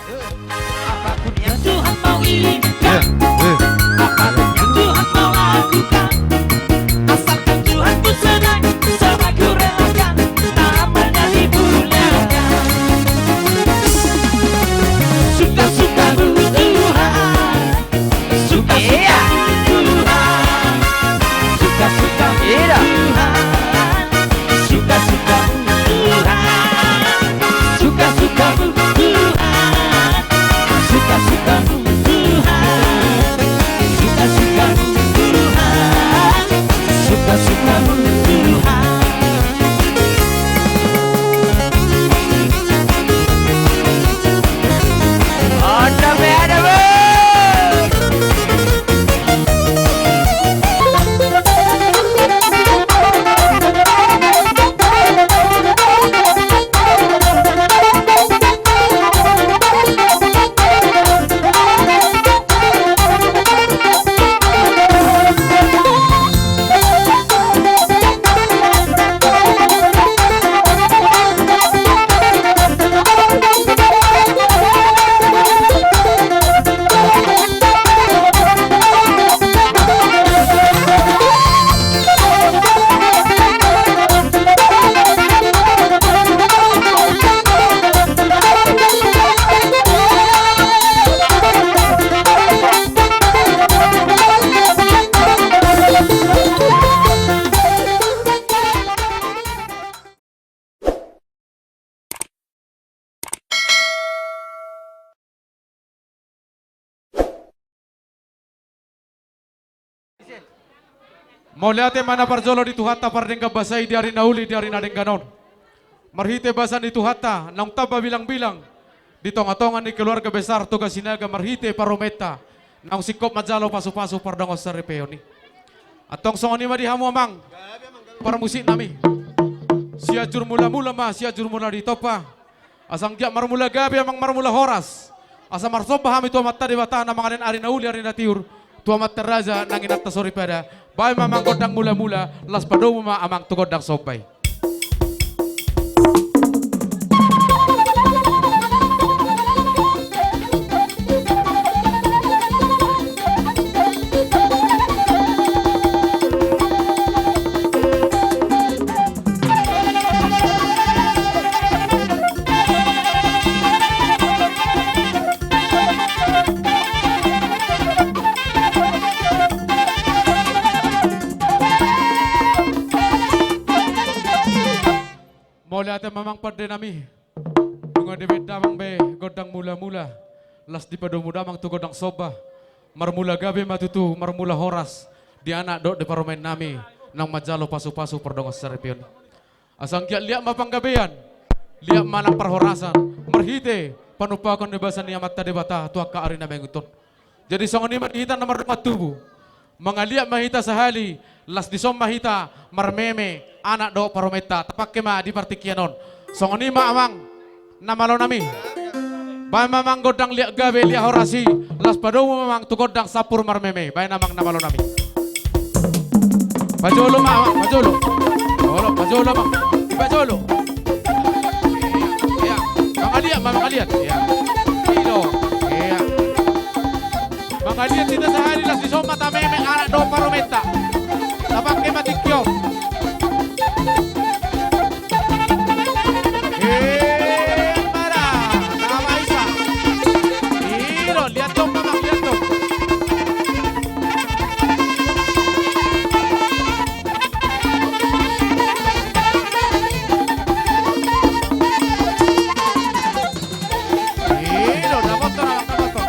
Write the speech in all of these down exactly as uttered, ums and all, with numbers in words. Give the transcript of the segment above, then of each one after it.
Apapun yang Tuhan mau inginkan, apapun yang Tuhan mau lakukan, asalkan Tuhan ku senang, semua ku relakan, namanya dimuliakan. Suka-sukamu Tuhan, suka-sukamu Tuhan, suka-sukamu Tuhan, suka-sukamu Tuhan, suka-sukamu Tuhan, suka-sukamu Tuhan, suka-sukamu Tuhan, suka-sukamu Tuhan. Ada be, ada be. Mauliate ma na parjolo di Tuhanta pardenggan basa i di ari na uli di ari na denggan on. Marhite basa ni Tuhanta naung tamba bilangbilang di tongatonga ni keluarga besar Toga Sinaga marhite parumaenta naung singkop manjalo pasupasu pardongan saripeon i. Antong songon i ma di hamu amang parmusiknami, Sianjur Mulamula ma Sianjur Mula Ditompa. Asa anggiat marmula gabe amang marmula horas, asa marsomba hami tu Amanta Debata na manganean ari na uli ari na tiur, tu amanta raja nang inanta soripada. Baen ma amang gondang mulamula, laos padomu ma amang tu gondang somba i. Mauliate ma amang pandenami. Nunga dibaen damang be gondang mulamula, laos dipadomu damang tu gondang somba. Marmula gabe ma tutu, marmula horas di anak dohot di parumaennami naung manjalo pasupasu pardongan saripeon. Asa anggiat liat ma panggabean, liat ma nang parhorasan, marhite panumpahan ni basa ni Amanta Debata tu angka ari na mangihut on. Jadi songon i ma di hita na mardongan tubu. Mangaliat ma hita sahali, laos dison ma hita marmeme anak dohot parumaenta, tapangke ma di partingkian on. Songon i ma amang na malonami. Baen ma amang gondang liat gabe liat horas i, laos padomu ma amang tu gondang sampur marmeme. Baen amang na malonami. Pajolo ma amang, pajolo. Olo, pajolo amang. Pajolo. Ia, mangaliat ma, mangaliat. Ia. I do. Ia. Mangaliat hita sahali, laos dison ma tameme anak dohot parumaenta. Tapangke ma tingki on. Emma da, tama isa. I do, liat tong ma amang, liat tong. I do, dapothon amang, dapothon.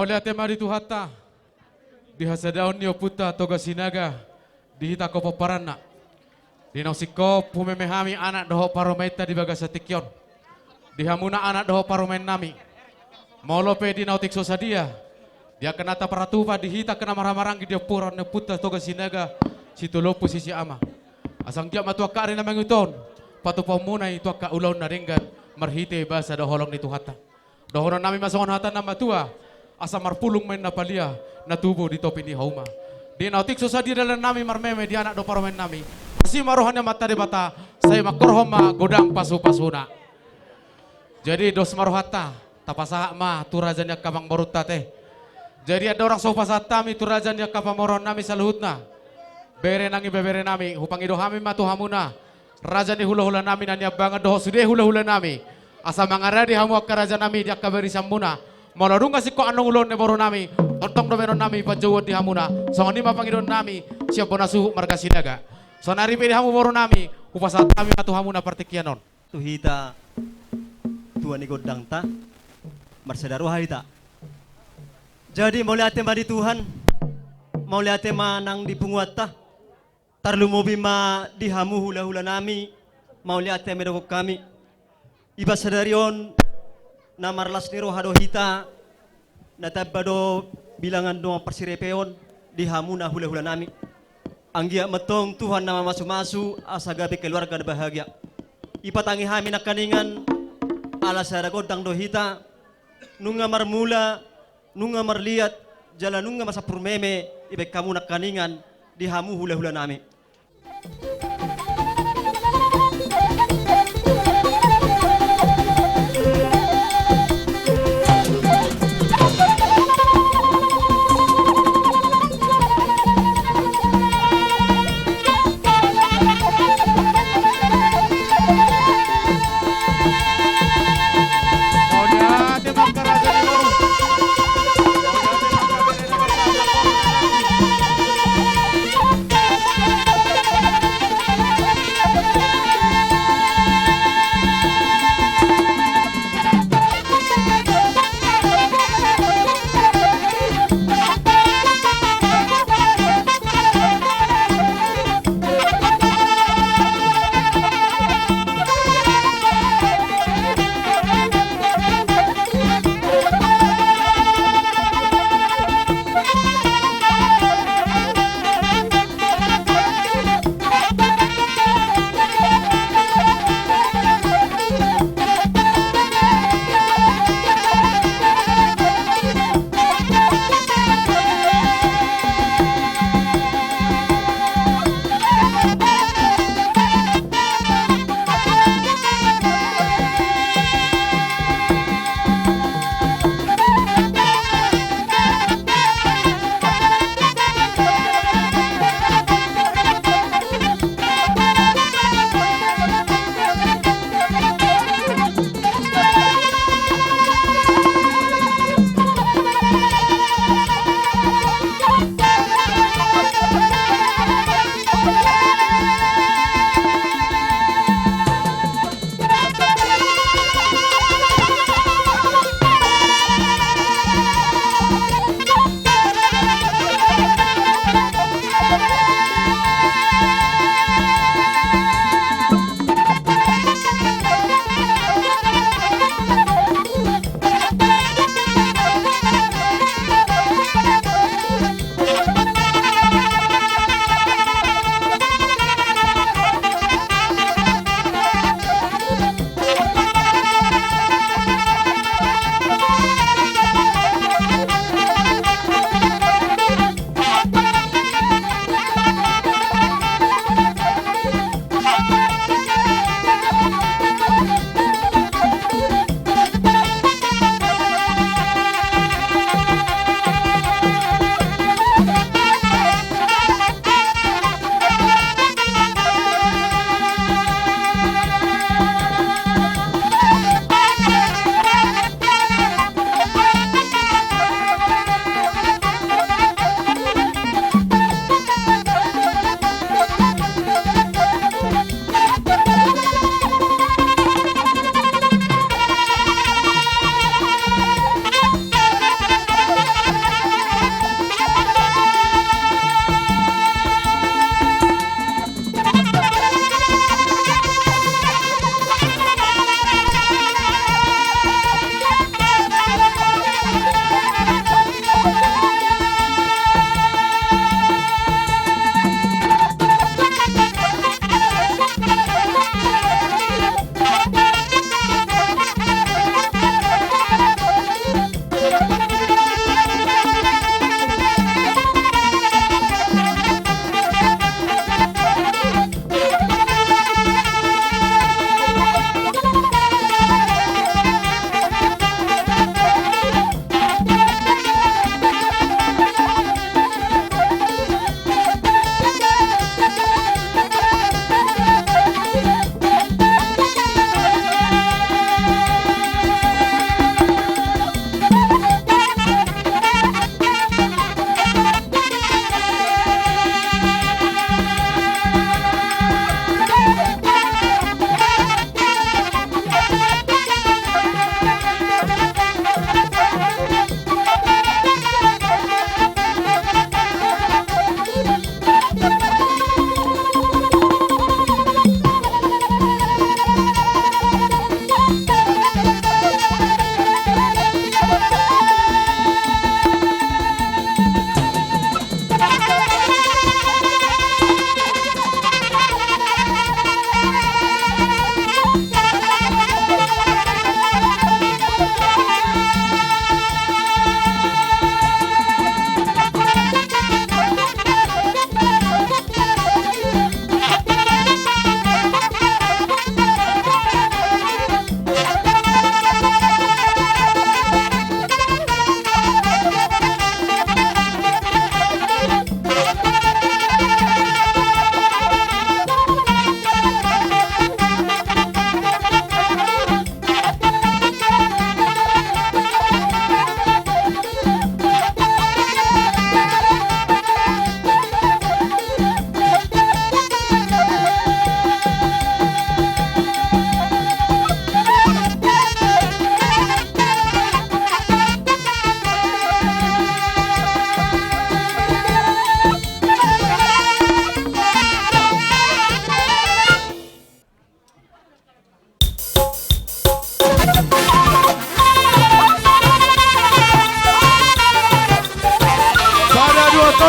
Mauliate ma di Tuhanta, di hasadaon ni Ompunta Toga Sinaga, di hita angka pomparanna. Di naung singkop humeme hami anak dohot parumaenta di bagasan tingki on. Di hamuna anak dohot parumaennami. Molo pe di na otik so sadia, di angka na taparatupa di hita angka na marhahamaranggi di ompunta Toga Sinaga Sitolopu Sisi Ama. Asa anggiat ma tu angka ari na mangihut on, patupaonmuna i tu angka ulaon na denggan, marhite basa dohot holong ni Tuhanta. Dohononnami ma songon hata ni na matua, asa marpulung ma inna palia, na tubu di topi ni hauma. Di na otik so sadia dalannami marmeme di anak dohot parumaennami, asi ma roha ni Amanta Debata, sai manghorhon ma godang pasupasuna. Jadi dos ma rohanta, tapasahat ma tu raja ni angka amangborunta ate. Jadi andorang so hupasahat hami tu raja ni angka pamoruonnami saluhutna, bere nang ibeberenami, hupangido hami ma tu hamuna, raja ni hulahulanami na niambangan dohot sude hulahulanami, asa mangaradi hamu angka rajanami di angka barisanmuna. Molo dung singkop annon ulaon ni borunami, tongtong do baenonnami panjouon di hamuna. Songon i ma pangidoannami sian bona suhut marga Sinaga. Saonari pe di hamu borunami, hupasahat hami ma tu hamuna partingkian on. Tu hita tua ni gondangta, marsada roha hita. Jadi mauliate ma di Tuhan, mauliate ma nang di punguanta. Tarlumobi ma di hamu hulahulanami, mauliate ma didokhon hami. Iba sadari on na marlas ni roha do hita, na tamba do bilangan dongan parsiripeon di hamuna hulahulanami. Anggiat ma antong Tuhan na mamasumasu asa gabe keluarga na bahagia. Ipatangi hami nangkiningan, ala sada gondang do hita, nunga marmula, nunga marliat, jala nunga marsampur meme, dibaen hamu nangkiningan, di hamu hulahulanami.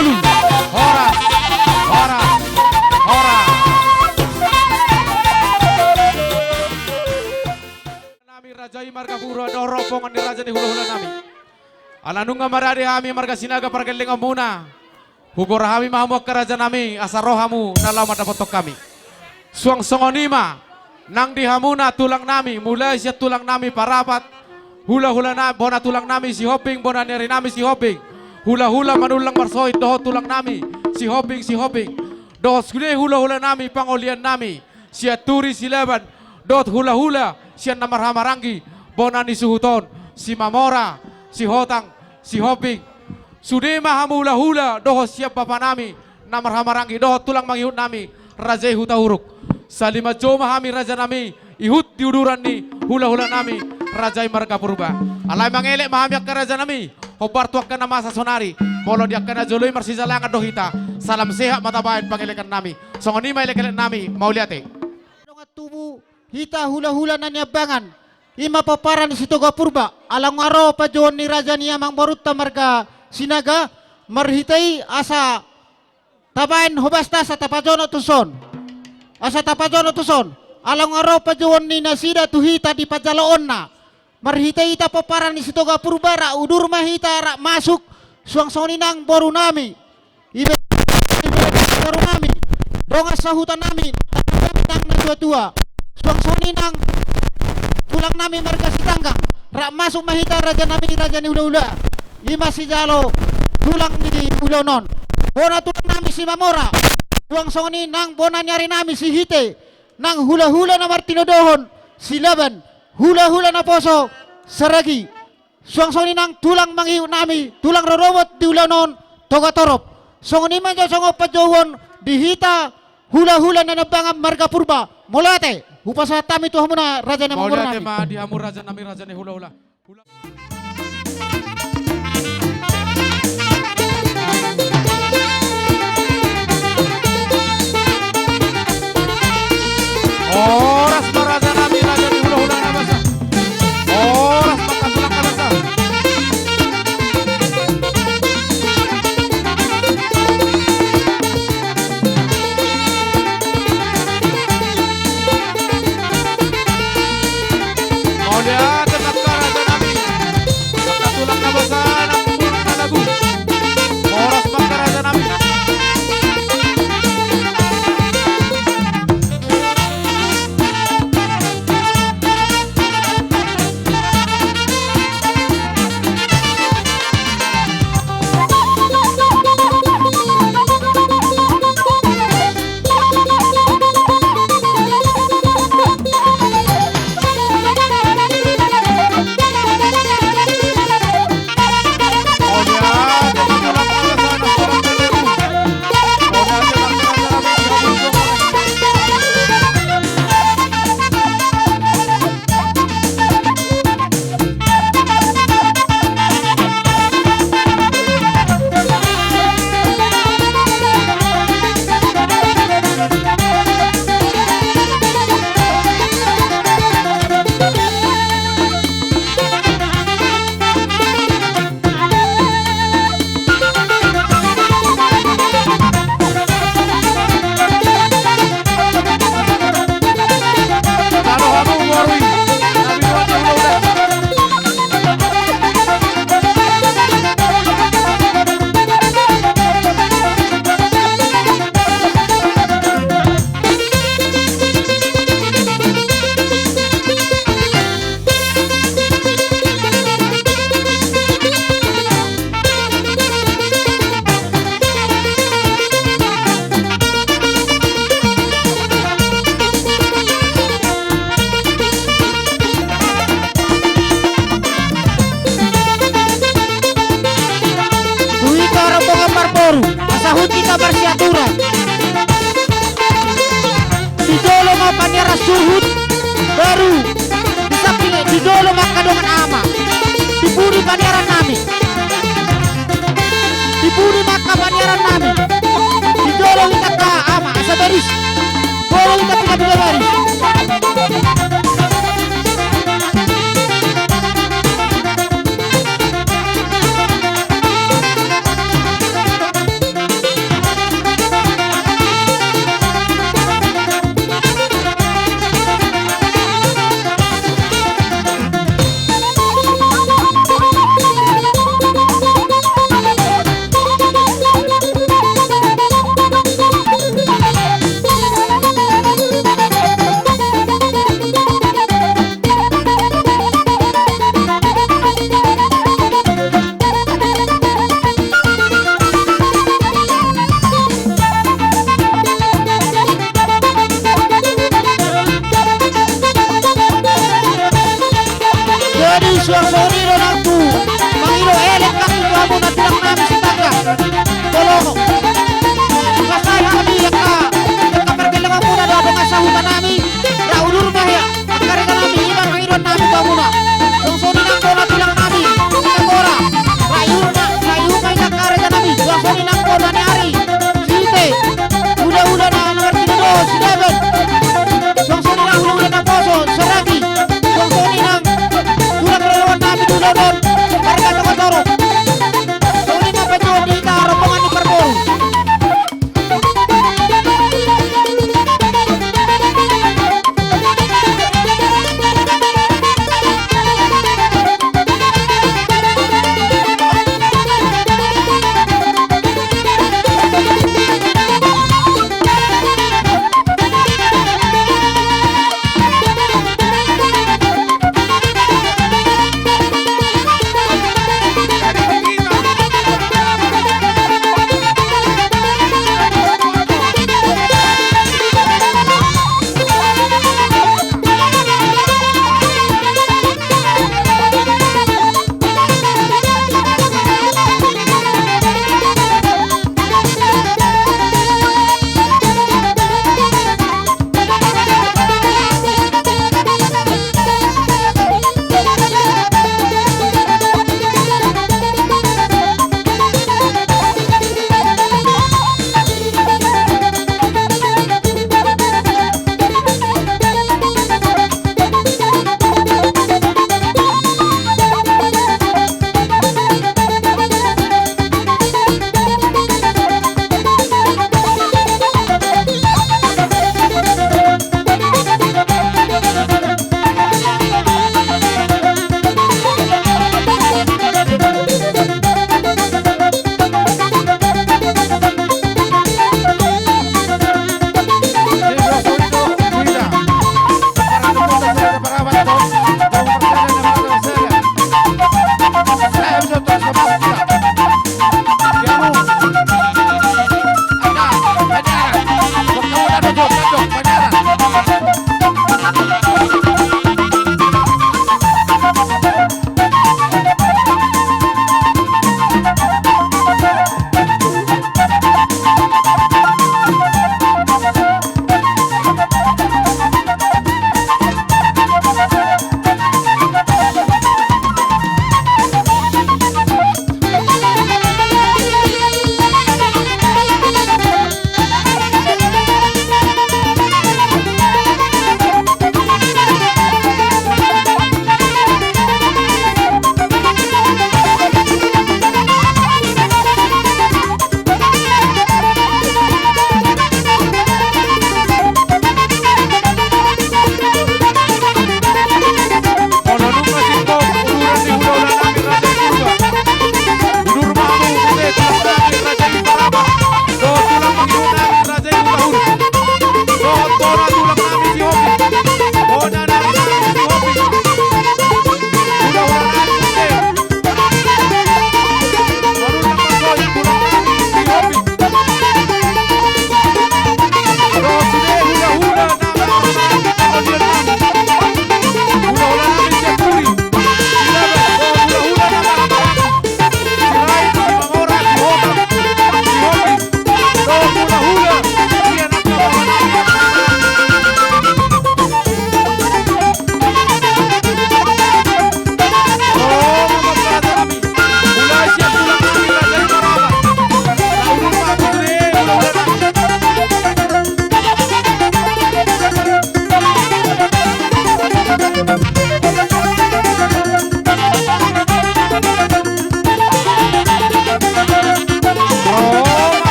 Horas, horas, horas. Nami raja i marga Purba dohot rombongan ni raja ni hulahula nami. Ala nunga marade hami marga Sinaga pargellengonmuna. Hugora hami ma hamu angka raja nami, asa ro hamu na laho mandapothon hami. Suang songon i ma nang di hamuna tulang nami, mulai sian tulang nami Parapat, hulahula na, bona tulang nami Sihombing, bona ni ari nami Sihombing, hulahula Manullang Marsoit dohot tulang nami Sihombing, Sihombing, dohot sude hulahula nami pangolian nami, Sianturi, Silaban, dohot hulahula sian na marhahamaranggi, bona ni suhut on, Simamora, Sihotang, Sihombing. Sude ma hamu hulahula dohot sian bapa nami na marhahamaranggi dohot tulang mangihut nami raja i Hutauruk. Saliman jou ma hami raja nami, ihut di uduran ni hulahula nami raja i marga Purba. Alai mangelek ma hami angka raja nami, hombar tu angka na masa sonari, molo di angka na jolo i marsijalangan do hita, salam sehat ma tabaen pangelekan nami. Songon i ma elekelek nami, mauliate. Dongan tubu hita hulahula na niambangan, i ma pomparan ni Sitoga Purba, ala nunga ro panjouon ni raja ni amangborunta marga Sinaga, marhite i asa tabaen hobasta asa tapajonok tuson. Asa tapajonok tuson. Ala nunga ro panjouon ni nasida tu hita di panjaloonna. Marhite hita pomparan ni Sitoga Purba rap udur ma hita rap masuk, suang songon i nang boru nami. Ibe, ibe boru nami. Dongan sahuta nami, nang natuatua. Suang songon i nang tulang nami marga Sitanggang. Rap masuk ma hita raja nami, raja ni hulahula. I ma sijalo tulang ni ulaon on. Bona tulang nami Simamora. Suang songon i nang bona ni ari nami Sihite. Nang hulahula na martinodohon Silaban. Hulahula naposo Saragi. Suang songon i nang tulang mangihut nami, tulang rorobot di ulaon on, Togatorop. Songon i ma jo songon panjouon di hita hulahula na niambangan marga Purba. Mauliate, hupasahat hami tu hamuna raja ni amangboru nami. Mauliate ma di hamu raja nami, raja ni hulahula. Horas ma raja nami, raja ni hulahula na basa. Horas ma angka tulang na basa. Mauliate ma angka raja nami, angka tulang na basa, nang tulang na lagu. Horas ma angka raja nami. Tu hita rombongan marboru, asa huhut hita marsiaturan. Di jolo ma paniaran suhut, baru di samping, di jolo ma angka dongan ama. Di pudi paniaran nami. Di pudi ma angka paniaran nami. Di jolo hita angka ama, asa baris. Jolo hita piga-piga baris. Songon i do nang tu, mangido elek nang tu hamuna tulang nami Sitanggang. Tolong. Pasahat hami angka, angka pargellengon muna do, dongan sahuta nami. Ra udur ma hea angka raja nami, i ma pangidoan nami tu hamuna. Suang songon i nang bona tulang nami Sitamora. Ra ihut ma, ra ihut ma hea angka raja nami. Suang songon i nang bona ni ari. Site, hulahula na, na martinodohon, Sidaban. Suang songon i nang hulahula naposo, Saragi. Suang songon i nang tulang raja nami tu London, marga Togotoro. Songon i ma panjouon ni hita rombongan ni parboru.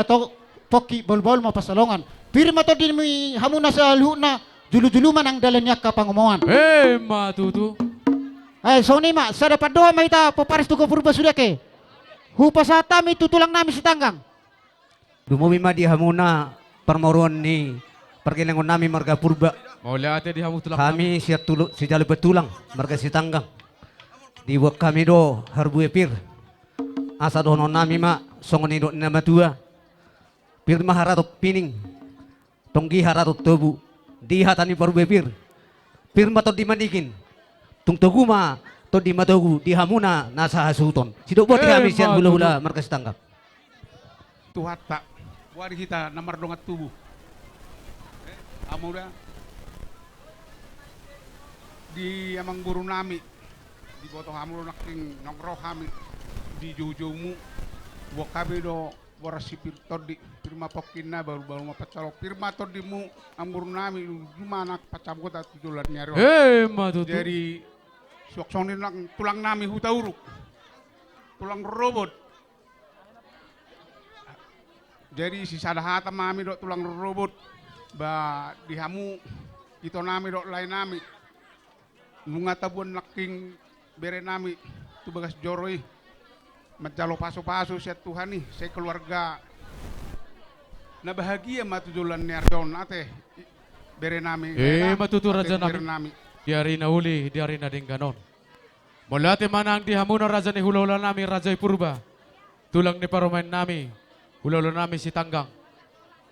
atau pongki bahulbahul ma pansalongan. Pir ma tondi ni hamuna saluhutna, julujulu ma nang dalan ni angka pangomoan. Emma tutu. Ai songon i ma, sada pandohan ma hita pomparan tu Purba sude ate. Hupasahat hami tu tulang nami Sitanggang. Lumobi ma di hamuna parmoruon ni pargellengon nami marga Purba. Mauliate di hamu tulang nami. Hami sian tulu, sijalo patulang marga Sitanggang. Diboan hami do harbue pir. Asa dohonon nami ma songon nidok ni na matua. Pir ma haraton pining. Tonggi haraton tobu, di hata ni parbue pir. Pir ma tondi manigin. Tung togu ma tondi matogu di hamuna na sahasuhuton. Sidok boti hami sian hulahula marga Sitanggang. Tuhanta, boari hita na mardongan tubu. Hamu da. Di amangboru nami, diboto hamu do nangkin naung ro hami di joujoumu. Boan hami do boras si pir tondi, pir ma pongkinna, bahulbahul ma pansalongan, pir ma tondimu, amangboru nami, jumana pansamotan tu joloan ni ari on. Emma tutu. Jadi suang songon i nang tulang nami Hutauruk, tulang rorobot. Jadi sisada hata ma hami dohot tulang rorobot, ba di hamu ito nami dohot lae nami. Nunga taboan nangkin bere nami tu bagas joro i manjalo pasupasu sian Tuhan i, sai keluarga na bahagia ma tu joloan ni ari on ate, bere nami. Emma tutu, raja nami. Di ari na uli, di ari na denggan on. Mauliate ma nang di hamuna raja ni hulahula nami, raja i Purba. Tulang ni parumaen nami, hulahula nami Sitanggang.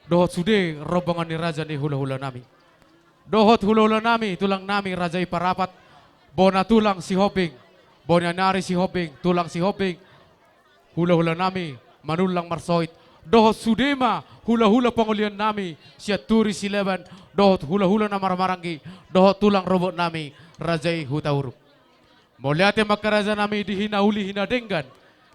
Dohot sude rombongan ni raja ni hulahula nami. Dohot hulahula nami, tulang nami, raja i Parapat. Bona tulang Sihombing, bona ni ari Sihombing, tulang Sihombing. Hulahula nami Manullang Marsoit. Dohot sude ma hulahula pangolian nami, Sianturi Silaban. Dohot hulahula na marhahamaranggi, dohot tulang rorobot nami, raja i Hutauruk. Mauliate ma angka raja nami di hinauli hinadenggan,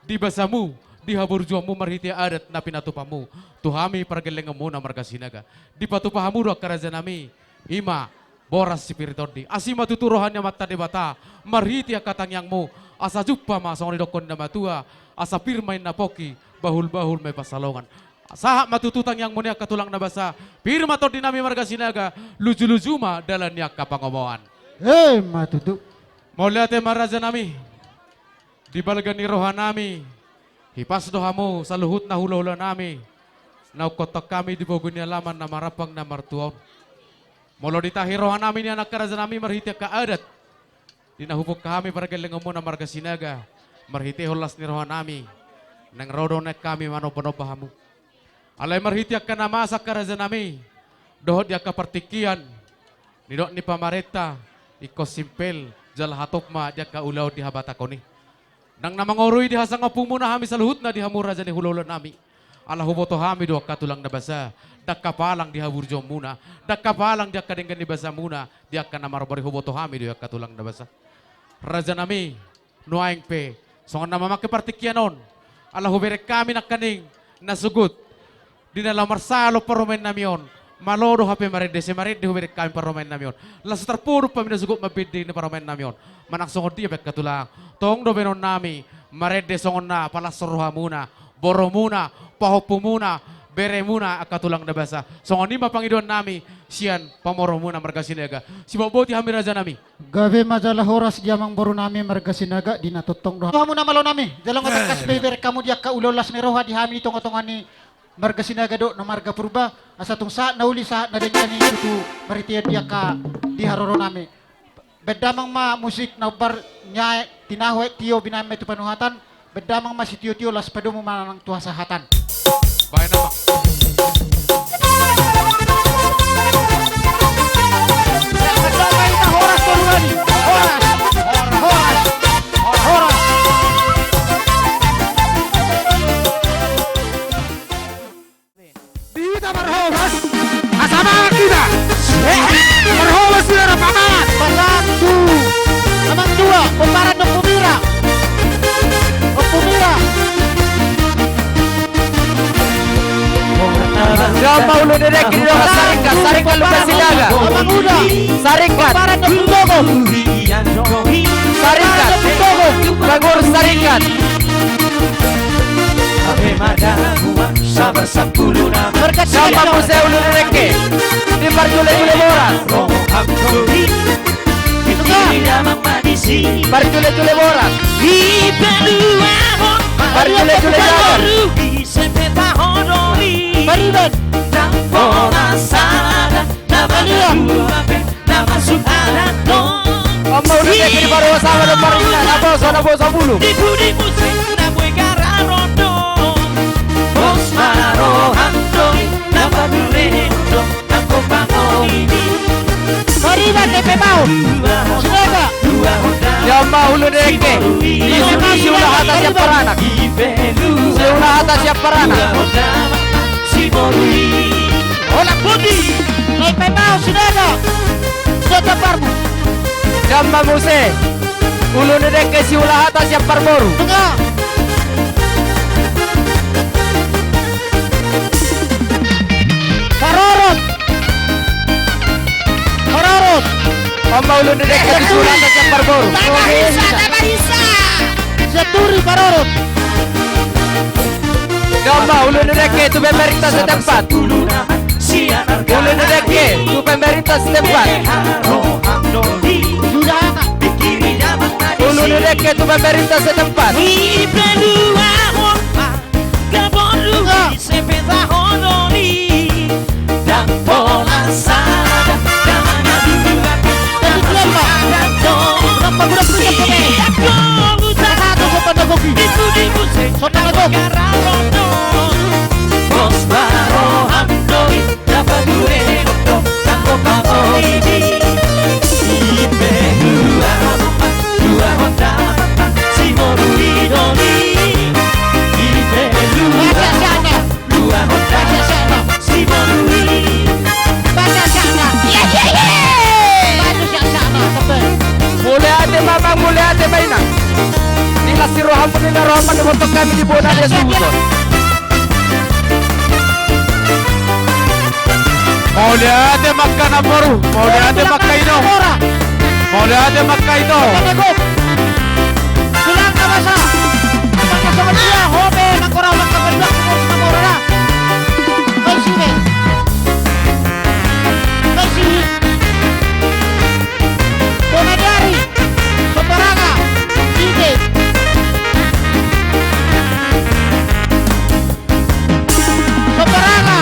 di basamu, di haburjuonmu marhite adat na pinatupamu tu hami pargellengonmuna marga Sinaga. Dipatupa hamu do angka raja nami, i ma boras si pir tondi. Asi ma tutu roha ni Amanta Debata marhite angka tangiangmu, asa jumpang ma songon nidokkon ni na matua, asa pir ma inna pongki, bahulbahul ma i pansalongan. Sahat ma tutu tangiangmuna i angka tulang na basa, pir ma tondi nami marga Sinaga, lujuluju ma dalan ni angka pangomoan. Emma tutu. Mauliate ma raja nami. Di balga ni roha nami, hipas do hamu saluhutna hulahula nami, na ungkot hami di pogu ni alaman na marampang na martua on. Molo ditahi roha nami nian angka raja nami marhite angka adat, di na hubungka hami pargellengonmuna marga Sinaga, marhitehon las ni roha nami, naeng ro do nami manombanomba hamu. Alai marhite angka na masa angka raja nami, dohot di angka partingkian, nidok ni pamarenta, ingkon simpel, jala hatop ma di angka ulaon di habatahon i. Nang na mangorui di hasangapumuna hami saluhutna di hamu raja ni hulahula nami. Ala huboto hami do angka tulang na basa, ndang hapalang di haburjuonmuna, ndang hapalang di angka denggan ni basamuna, di angka na marbore huboto hami do angka tulang na basa. Raja nami, nuaeng pe, songon na mamangke partingkian on, ala hubereng hami nangkaning na sogot, di na laho marsalon parumaen nami on, malo do hape marende, sai marende hubereng hami parumaen nami on. Laos tarpodom hami na sogot mambendeng ni parumaen nami on. Manang songon dia pe angka tulang, tong do baenon nami, marende songon na palashon rohamuna, borumuna, pahompumuna, beremuna angka tulang na basa. Songon i ma pangidoan nami sian pamoromuna marga Sinaga. Siboan boti hami raja nami. Gabe ma jala horas di amangboru nami marga Sinaga, di na tongtong do. Hamu na malo nami, jala nunga tangkas pe hubereng hamu di angka ulaon las ni roha di hami di tongatonga ni marga Sinaga dohot na marga Purba, asa tung sahat na uli sahat na denggan i tutu marhite di angka di haroro nami. Baen damang ma musik na umbar ni aek tinahu aek tio binaen ma i tu panuhatan. Baen damang ma sitiotio laos padomu ma nang tu hasahatan. Baen damang. Horas, horas, horas, horas. Di hita marhobas, asa mangan hita. Eh, marhobas hita na pamangan. Pasahat tu amang tua, pomparan ni Ompu Mira. Ompu Mira. Jompa ulu dedek di dongan Saringkat, Saringkat Luka Sinaga. Amang Uda. Saringkat. Pomparan ni Ompu Togo. Saringkat. Pomparan ni Ompu Togo. Bagur Saringkat. Ave mada gua sabar sabar. Siapa muse ulu ni dengke? Di parjule-jule boras. Parjule-jule boras. Parjule-jule jagar. Pariban. Amang ulu ni dengke di parua sala do parina, na boso, na boso bulu. Pariban, P P Baon. Sudah, Pak. Siapa ulu ni dengke? Isi, isi ula hata siap paranak. Isi ula hata siap paranak. Hola pudi. P P Baon, sudah ada. Siapa parmu? Siapa muse? Ulu ni dengke si ula hata siap parboru. Tengah. Parorot. Parorot. Amang ulu ni dengke si ula hata siap parboru. Tabarisa, tabarisa. Sianturi parorot. Amang ulu ni dengke tu pemerintah setempat. Ulu ni dengke tu pemerintah setempat. Ulu ni dengke tu pemerintah setempat. Mauliate ma amang, mauliate ma inang. Di las ni rohamu, di las ni rohamu, di botok hami di bona di asuhuton. Mauliate ma angka namboru, mauliate ma angka ito. Mauliate ma angka ito. Tulang na basa. Mangkasongon dia, hobe, mangkorau, mangkapanduang, mangkorau, mangkorau. Oi, si be. Oi, si. Bona ni ari. Soparanga. Ide. Soparanga.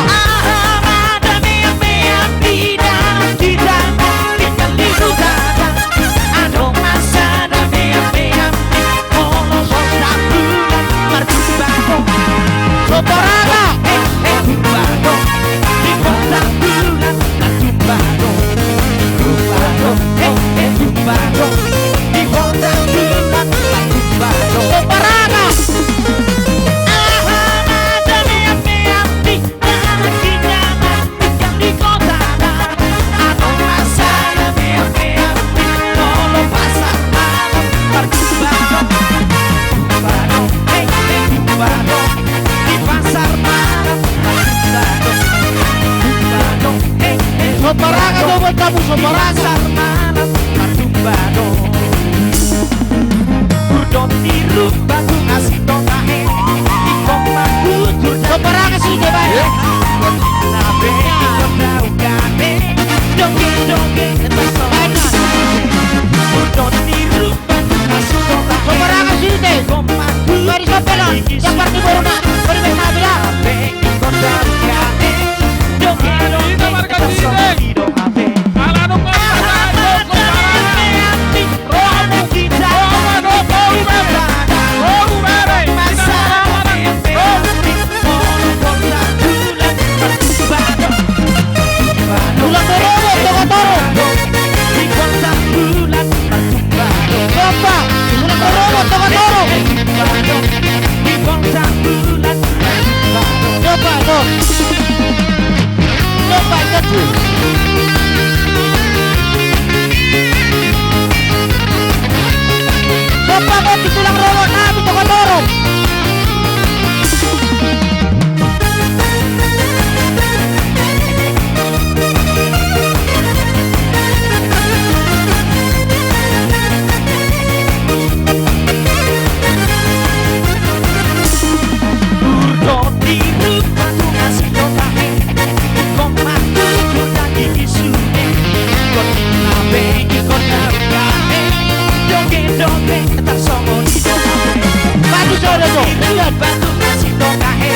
Dope tarsongon i do hape. Maju sada jo, lihat. Batu masih toka he.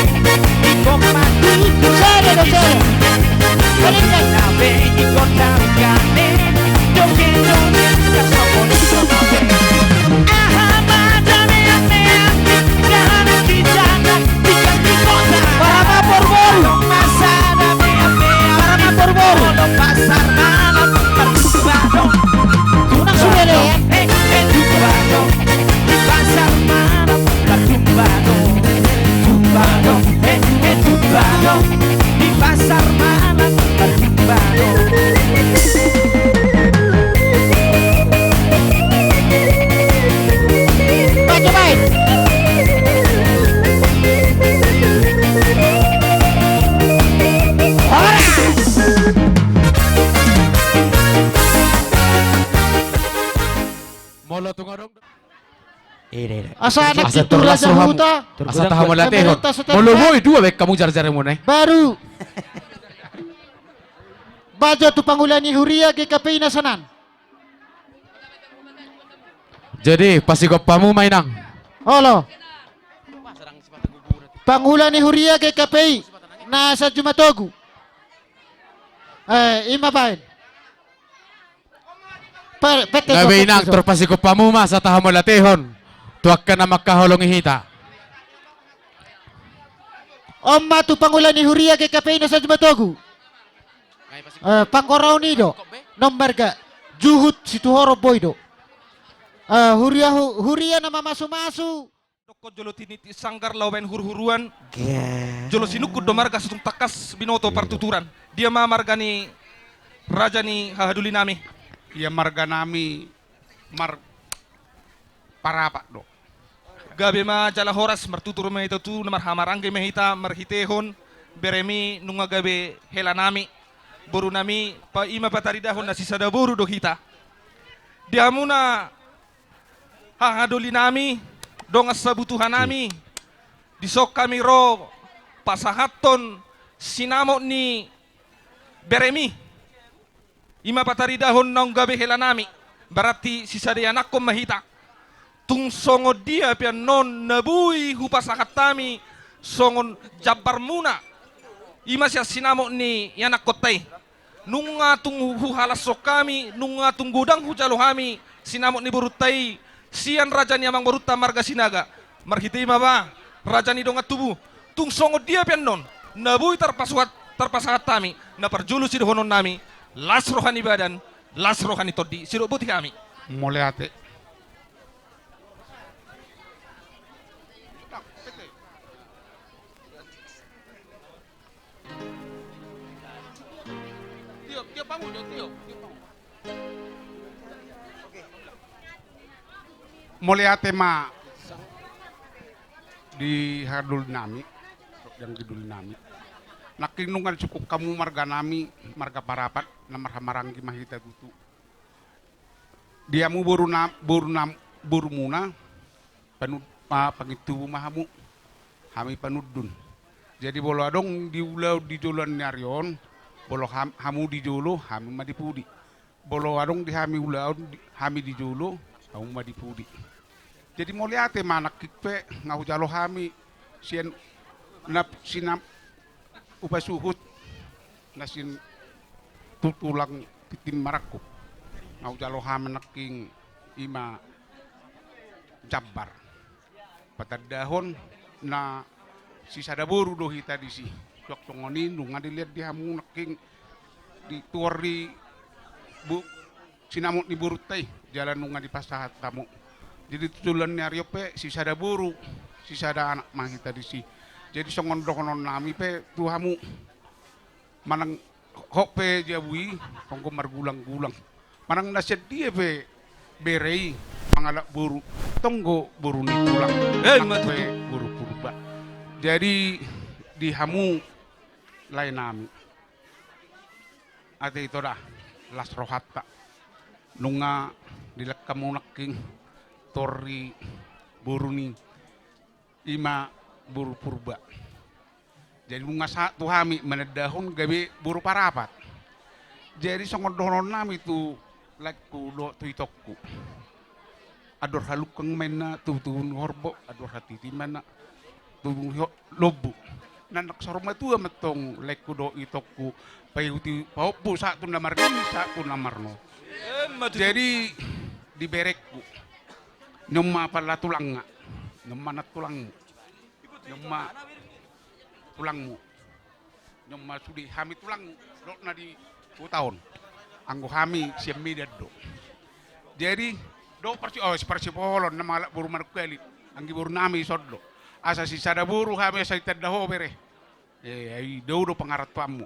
Di kok maju. Sada jo, sada. Palingan. Nabe di kota kane. Dope dope tarsongon i do hape. Aha mata meak meak. Jahat di jalan. Di kaki kota. Para mapor boru. Masa ada meak meak. Para mapor boru. Pasar malam. Unang sude, Lek. Baik, baik. Horas. Molo tung adong. Asa anak itu raja huta. Asa tahamu latehon. Molo boi dua baen hamu jarjarimuna. Baru. Bajo tu pangula ni huria G K P I na sanan. Jadi pasigop hamu ma inang. Olo. Pangula ni huria G K P I na Sanjumatogu. Eh, ima baen. Gabe inang, tor pasigop hamu ma asa tahamu latehon tu angka na mangkaholongi hita. On ma tu pangula ni huria G K P I na Sanjumatogu. Eh, panggoraon i do. Non marga Juhut Situhorop boi do. Eh, huria, huria na mamasumasu. Dokkon jolo tiniti sanggar laho baen hurhuruan. Jolo sinungkun do marga, so tung tangkas binoto partuturan. Dia ma marga ni raja ni hahadolinami? Ia marganami Marparapat do. Gabe ma jala horas, martutur ma hita tu na marhahamaranggi ma hita marhitehon beremi nunga gabe helanami, borunami, pa ima pataridahon na sisada boru do hita. Di hamuna hahadolinami, dongan sabutuhanami, dison hami ro pasahathon sinamot ni beremi. Ima pataridahon naung gabe helanami, berarti sisada ianakhon ma hita. Tung songon dia pe annon na boi hupasahat hami songon jambarmuna, ima sian sinamot ni ianakhonta i. Nunga tung huhalashon hami, nunga tung godang hujalo hami sinamot ni borunta i sian raja ni amangborunta marga Sinaga. Marhite i ma ba, raja ni dongan tubu. Tung songon dia pe annon na boi tarpasuhat, tarpasahat hami, na parjolo sidohononnami: las roha ni badan, las roha ni tondi. Sidok boti hami. Mauliate. Tiop, tiop hamu jo, tiop, tiop hamu. Mauliate ma di hahadolinami, di anggidolinami. Nangkin nunga disungkun hamu marganami, marga Parapat, na marhahamaranggi ma hita tutu. Di hamu boruna, boruna, borumuna, panud-, pa-, pangintubu ma hamu, hami panundun. Jadi molo adong di ulaon di joloan ni ari on, molo ham-, hamu di jolo, hami ma di pudi. Molo adong di hami ulaon, di, hami di jolo, hamu ma di pudi. Jadi mauliate ma nangkin pe, nga hujalo hami sian na sinam-, upasuhut na sian tu tulang tintin marangkup. Nga hujalo hami nangkin ima jambar. Patandahon na sisada boru do hita disi. Suang songon i nunga dilehon di hamu nangkin di tuor ni bo-, sinamot ni borunta i, jala nunga dipasahat hamu. Jadi tu joloan ni ari on pe sisada boru, sisada anak ma hita disi. Jadi songon dohononnami pe tu hamu, manang hot pe jabu i, tonggo margulang-gulang. Manang na sian dia pe bere i mangalap boru, tonggo boru ni tulang. Eh, anak ma tutu. Pe boru Purba. Jadi di hamu laenami, ate ito da, las rohanta. Nunga dilehon hamu nangkin tuor ni boru ni ima boru Purba. Jadi nunga sahat tu hami manandahon gabe boru Parapat. Jadi songon dohononnami tu laengku dohot tu itongku. Andor halungkang ma inna tubu-tubu ni horbo, andor hatiti ma inna tubu ni ho-, lombu. Nang saur matua ma antong laengku dohot itongku, paihuti pahompu sahat tu na marnini, sahat tu na marnono. Emma tutu. Jadi, di berengku, ni on ma pala tulangna, ni on ma nantulangmu, ni on ma tulangmu. Ni on ma sude hami tulang dohot na di huta on. Anggo hami sian Medan do. Jadi, do parsi-, oh, si parsipoholon na mangalap boru Manungkalit. Anggi boru nami dison do. Asa sisada boru hami asa ditanda ho bere. Eh, ai do do pangarantoanmu.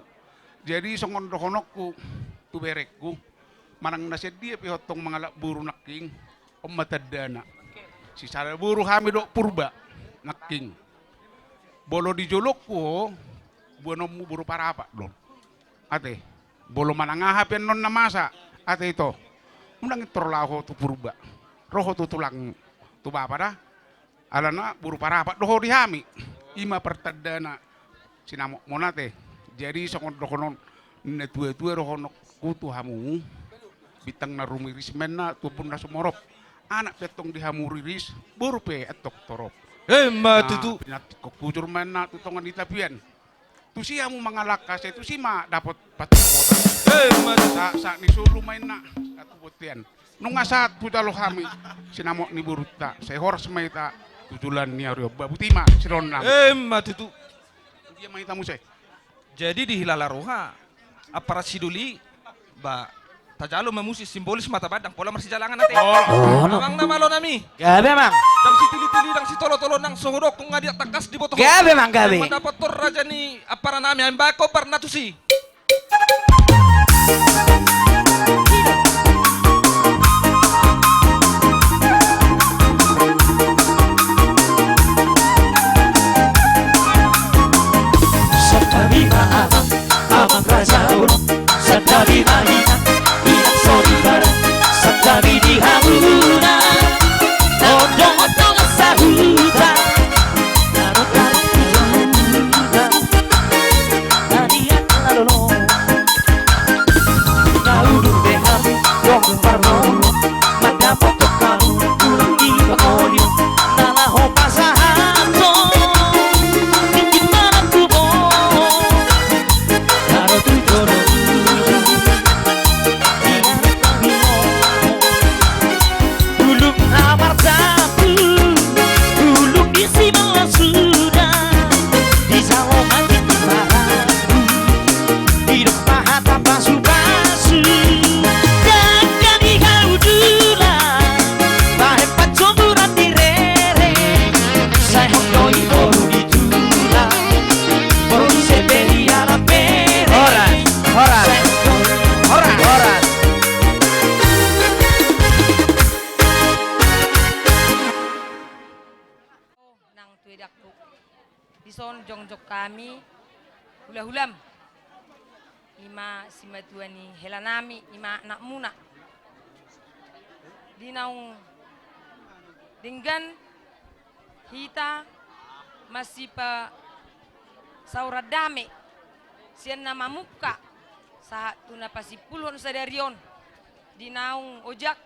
Jadi, songon dohononku tu berengku, manang na sian dia pe ho antong mangalap boru nangkin, on ma tandana. Sisada boru hami dohot Purba nangkin. Molo di jolongku ho, boanonmu boru Parapat do. Ate, molo manang aha pe annon na masa, ate ito. Unang intor laho ho tu Purba. Ro ho tu tulang, tu bapa da. Alana boru Parapat do ho di hami. I ma partandana sinamotmon ate. Jadi songon dohonon ni na tua-tua dohononku tu hamu. Bintang na rumiris ma inna tu ombun na sumorop. Anak pe antong di hamu riris, boru pe antong torop. Emma tutu. Pinantikhon hujur ma inna tu tonga ni tapian. Tusi hamu mangalangka, sai tusi ma dapot patupotan. Emma tutu. Sa-, sahat ni solu ma inna sahat tu bontean. Nunga sahat hujalo hami sinamot ni borunta, sai horas ma hita tu joloan ni ari on. Ba, botima, sironna. Emma tutu. Dia ma hita muse. Jadi dihilala roha, ampara sidoli, ba, tajalo ma muse simbolis ma tabandang pola marsijalangan ate. Oh. Amang na malo nami. Gabe, Amang. Ndang sitili-tili, ndang sitolo-tolo, nang so hudokkon nga dia tangkas diboto. Gabe, Amang, gabe. Mandapothon raja ni ampara nami, ai baen hombar na tusi. Santabi ma amang, amang raja on. Santabi ma inang, inang saudara. Santabi di hamuna ondong-ondong sahuta. Tarot-tarot tu jamuta. Tadi aku lalu lo. Naudun be hami, dong parno, mandapothon hamu, guru i pangoli, na laho pasahathon, tingki manang tubo, taro tu jolo, di anak kami lo. Bulung na marjabu, bulung di sibalas suda, di saongan di timbaran. Didok ma hata pasu-pasu, dangka di hau dula, bahen pancomuran di rere, sai hot do i boru di tulang, boru di sebeli ala pere. Horas, horas, horas, horas. Nang tu edangku. Dison jongjong hami hula-hulam. I ma simatua ni helanami, i ma anakmuna. Di naung denggan hita masipasaoran dame sian na mamungka sahat tu na pasimpulhon sadari on. Di naung ojak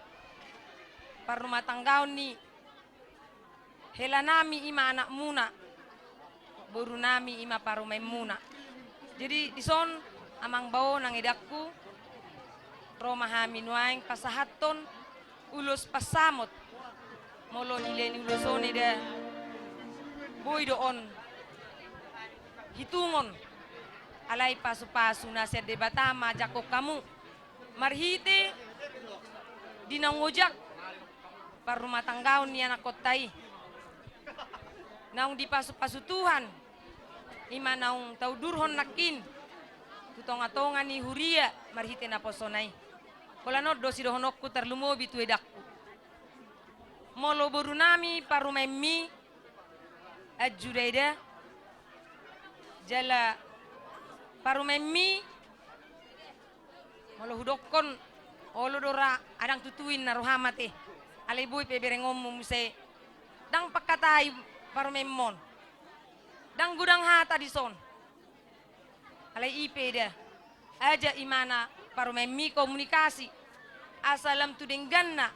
parrumatanggaon ni helanami i ma anakmuna, borunami i ma parumaenmuna. Jadi dison amang bao nang edangku, ro ma hami nuaeng pasahathon ulos pansamot. Molo nilai ni ulos on eda, boi do on hitungon, alai pasu-pasu na sian Debata ma jangkon hamu. Marhite di naung ojak parrumatanggaon ni anakkonta i, naung dipasu-pasu Tuhan, i ma naung taundurhon nangkin tu tonga-tonga ni huria marhite naposona i. Holan on do sidohononku tarlumobi tu edangku. Molo borunami parumaenmi, anju da eda, jala parumaenmi, molo hudokkon, olo do ra adang tutu inna roham ate. Alai boi pe berengonmu muse. Ndang pangkatai parumaenmon. Ndang godang hata dison. Alai i pe eda. Ajak imana parumaenmi komunikasi. Asa lam tu dengganna.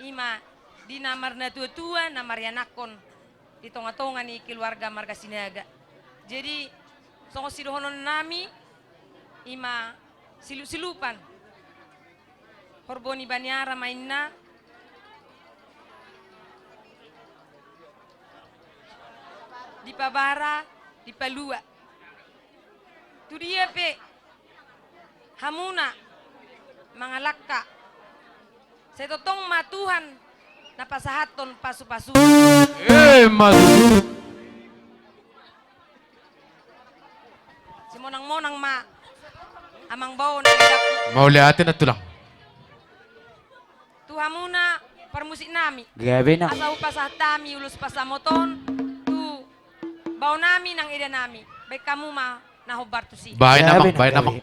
I ma di na marnatuatua na marianakhon di tongatonga ni keluarga marga Sinaga. Jadi songon sidohononnami, i ma silup-silupan. Horbo ni baniara ma inna, dipabara, dipalua. Tu dia pe hamuna mangalangka, sai tongtong ma Tuhan na pasahathon pasupasu. Emma tutu. Simonang-monang ma amang bao na idakku. Mauliate na tulang. Tu hamuna parmusiknami. Gabe na. Asa hupasahat hami ulos pasamoton tu baonami nang edanami. Baen hamu ma na hombar tusi. Baen amang, baen amang.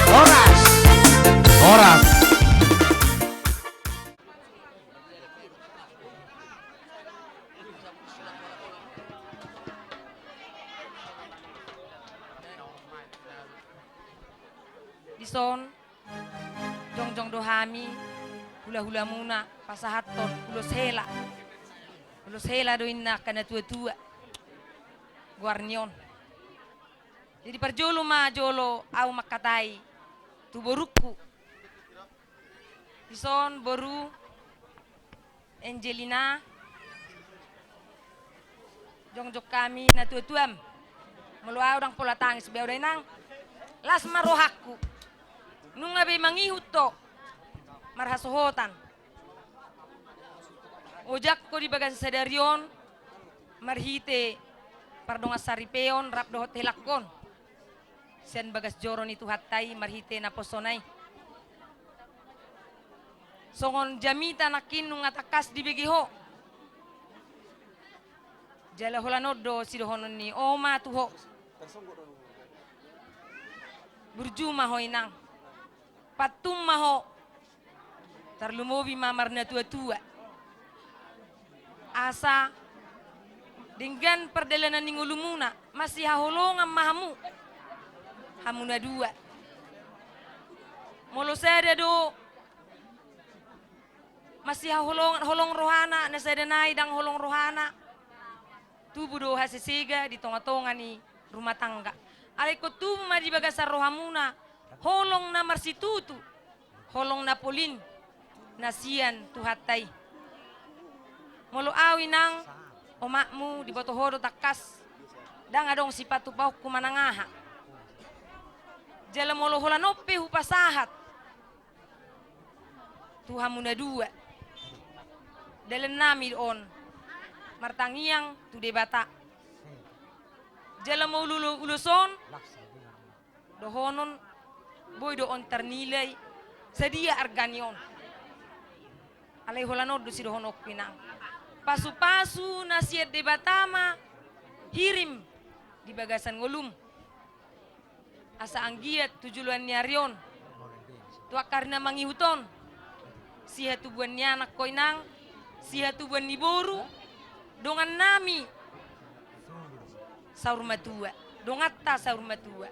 Horas. Horas. Dison jongjong do hami hulahulamuna pasahathon ulos hela. Ulos hela do inna angka natuatua goar ni on. Jadi parjolo ma jolo au mangkatai tu borungku. Dison boru Angelina, jongjong hami natuatuam. Molo au ndang pola tangis be au da inang. Las ma rohangku. Nunga be mangihut ho marhasohotan. Ojakko di bagasan sadari on marhite pardongan saripeon rap dohot helangkon. Sian bagas joro ni Tuhanta i marhite naposona i. Songon jamita nangkin nunga tangkas dibege ho. Jala holan on do sidohonon ni oma tu ho. Burju ma ho inang. Pantun ma ho. Tarlumobi ma marnatuatua. Asa denggan pardalanan ni ngolumuna, masihaholongan ma hamu. Hamu na dua. Molo sada do masihaholongan, holong rohana, na sada nai ndang holong rohana. Tubu do hasesega di tongatonga ni rumah tangga. Alai ingkon tubu ma di bagasan rohamuna holong na marsitutu, holong na polin na sian Tuhanta i. Molo au inang, omakmu, diboto ho do tangkas ndang adong sipatupaonku manang aha. Jala molo holan on pe hupasahat tu hamu na dua, dalannami do on martangiang tu Debata. Jala molo ulo-, ulos on dohonon, boi do on tarnilai sadia argani on. Alai holan on do sidohononku inang. Pasupasu na sian Debata ma hirim di bagasan ngolum. Asa anggiat tu joloan ni ari on, tu angka ari na mangihut on, sihatubuan ni anak ho inang, sihatubuan ni boru, dongannami saur matua, donganta saur matua.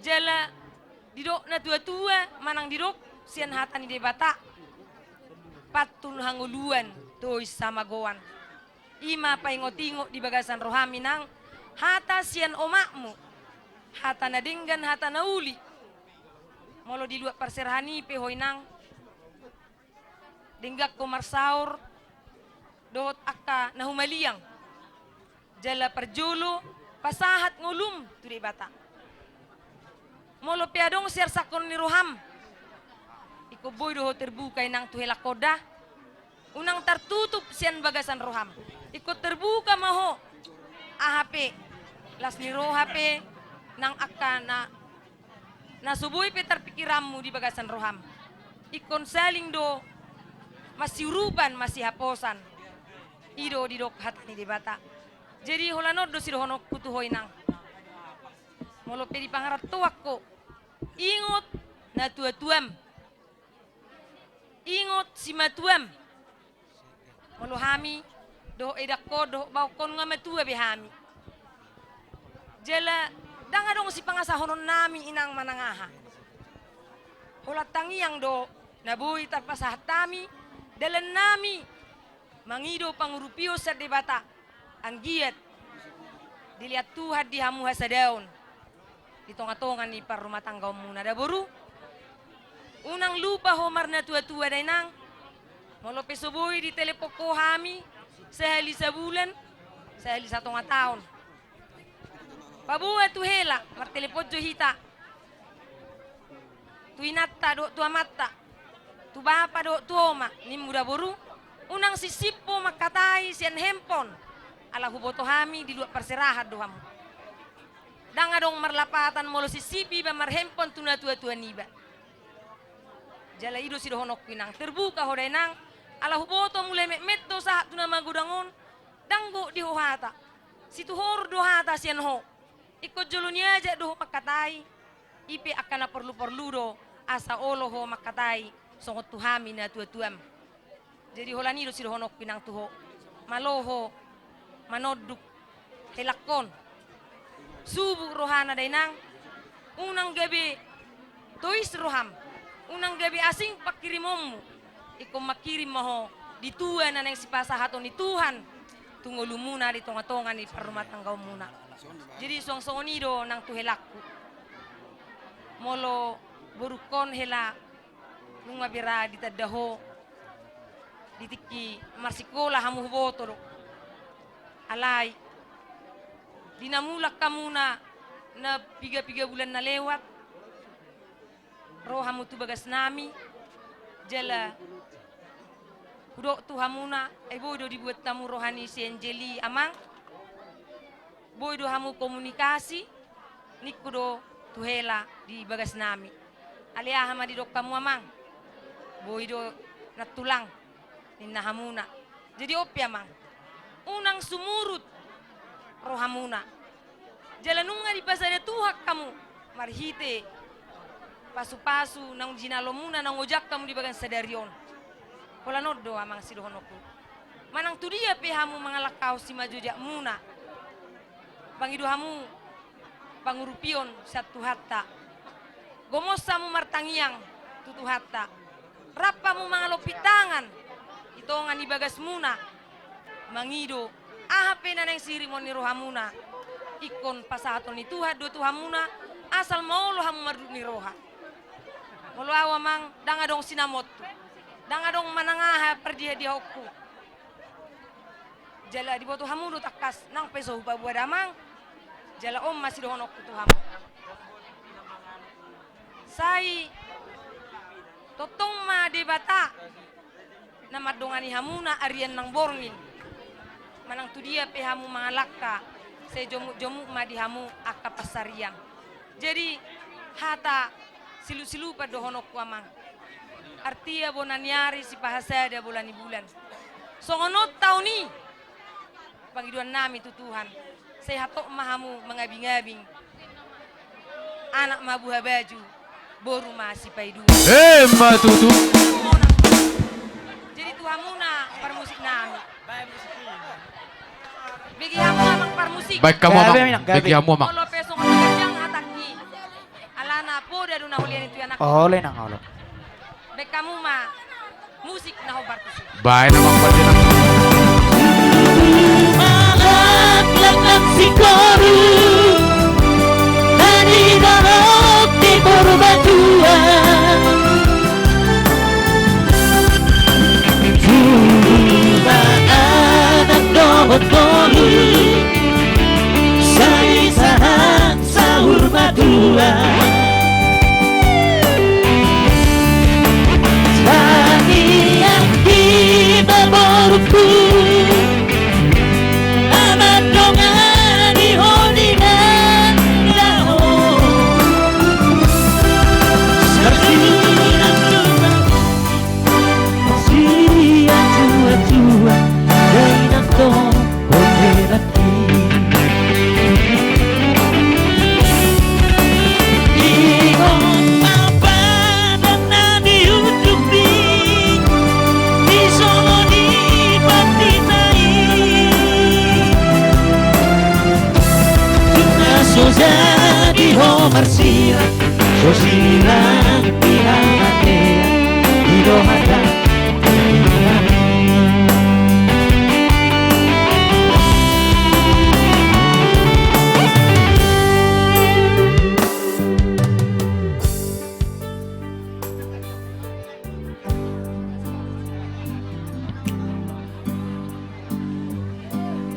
Jala didok natuatua manang didok sian hata ni Debata, pantun hangoluan tois hamagoan. I ma paingotingot di bagasan rohami nang hata sian omakmu, hata na denggan, hata na uli. Molo di luat parserahan i pe ho inang, denggan ho marsaor dohot angka na humaliang. Jala parjolo pasahat ngolum tu Debata. Molo pe adong siarsangkon ni roham, ingkon boi do ho terbuka inang tu helangkonda. Unang tartutup sian bagasan roham. Ingkon terbuka ma ho. Aha pe, las ni roha pe, nang angka na, na so boi pe tarpingkiranmu di bagasan roham. Ingkon saling do masiurupan, masihaposan. I do didok hata ni Debata. Jadi holan on do sidohononku tu ho inang. Molo pe di pangarantoan ho, ingot natuatuam. Ingot simatuam. Molo hami dohot edangkon dohot baonkon nga matua be hami. Jala ndang adong sipangasahononnami inang manang aha. Holan tangiang do na boi tarpasahat hami dalannami mangido pangurupion sian Debata. Anggiat dilehon Tuhan di hamu hasadaon di tongatonga ni parrumatanggaonmuna da boru. Unang lupa ho marnatuatua da inang. Molo pe so boi ditelepon ho hami sahali sabulan, sahali satonga taon, paboa tu hela, martelepon jo hita tu inanta dohot tu amanta, tu bapa dohot tu oma, nimmu da boru. Unang sisip ho mangkatai sian handphone, ala huboto hami di luat parserahan do hamu. Ndang adong marlapatan molo sisip iba marhandphone tu natuatua niba. Jala i do sidohononku inang, terbuka ho da inang, ala huboto mulai metmet do sahat tu na magodang on. Ndang gok di ho hata. Situhor do hata sian ho. Ingkon jolo ni ajak do ho mangkatai. I pe angka na porluporlu do asa olo ho mangkatai songon tu hami natuatuam. Jadi holan i do sidohononku inang tu ho. Malo ho manonduk helangkon. Subuk rohana da inang. Unang gabe tois roham. Unang gabe asing pangkirimonmu. Ingkon mangkirim ma ho di tua na naeng sipasahaton ni Tuhan tu ngolumuna di tongatonga ni parrumatanggaonmuna. Jadi suang songon i do nang tu helangku. Molo borungkon hela nunga bera ditanda ho di tingki marsikola hamu huboto do. Alai di na mulak hamuna na pigapiga bulan na lewat, ro hamu tu bagasnami, jala hudok tu hamuna, ai boi do dibuat hamu roha ni si Angeli amang. Boi do hamu komunikasi, ningku do tu hela di bagasnami. Alai aha ma didok hamu amang? Boi do nantulang, ninna hamuna. Jadi on pe amang, unang sumurut rohamuna. Jala nunga dipasada Tuhan hamu marhite pasupasu naung jinalomuna naung ojakhon hamu di bagas sadari on. Holan on do amang sidohononku. Manang tudia pe hamu mangalangkahon simanjojakmuna, pangido hamu pangurupion sian Tuhanta. Gomos hamu martangiang tu Tuhanta. Rap hamu mangalompit tangan di tonga ni bagasmuna, mangido aha pe na naeng siirimon ni rohamuna, ingkon pasahaton ni Tuhan do tu hamuna, asal maolo hamu mardut ni roha. Molo ahu amang, ndang adong sinamontu, ndang adong manang aha pardiadiahonku. Jala diboto hamu do tangkas nang pe so hupaboa damang. Jala on ma sidohononku tu hamu. Sai tongtong ma Debata na mandongani hamuna arian nang borngin. Manang tudia pe hamu mangalangka, sai jomukjomuk ma di hamu angka pansarian. Jadi hata silusilupan dohononku amang. Artia bona ni ari sipahasada bola ni bulan. Songon on taon i pangidoannami tu Tuhan. Sai hatop ma hamu mangabingabing. Anak ma buha baju, boru ma sipaiduan. Emma tutu. Jadi tu hamuna parmusiknami. Bege hamu amang parmusik. Baen hamu amang. Gabe, gabe. Bege hamu amang. Molo pe songon na ganjang hatangki, alana poda do na holian i tu anak. Olo nang olo. Baen hamu ma musik na hombar tusi. Baen amang parmusik. Alak lakak sikoru, tadi barok di boru batua.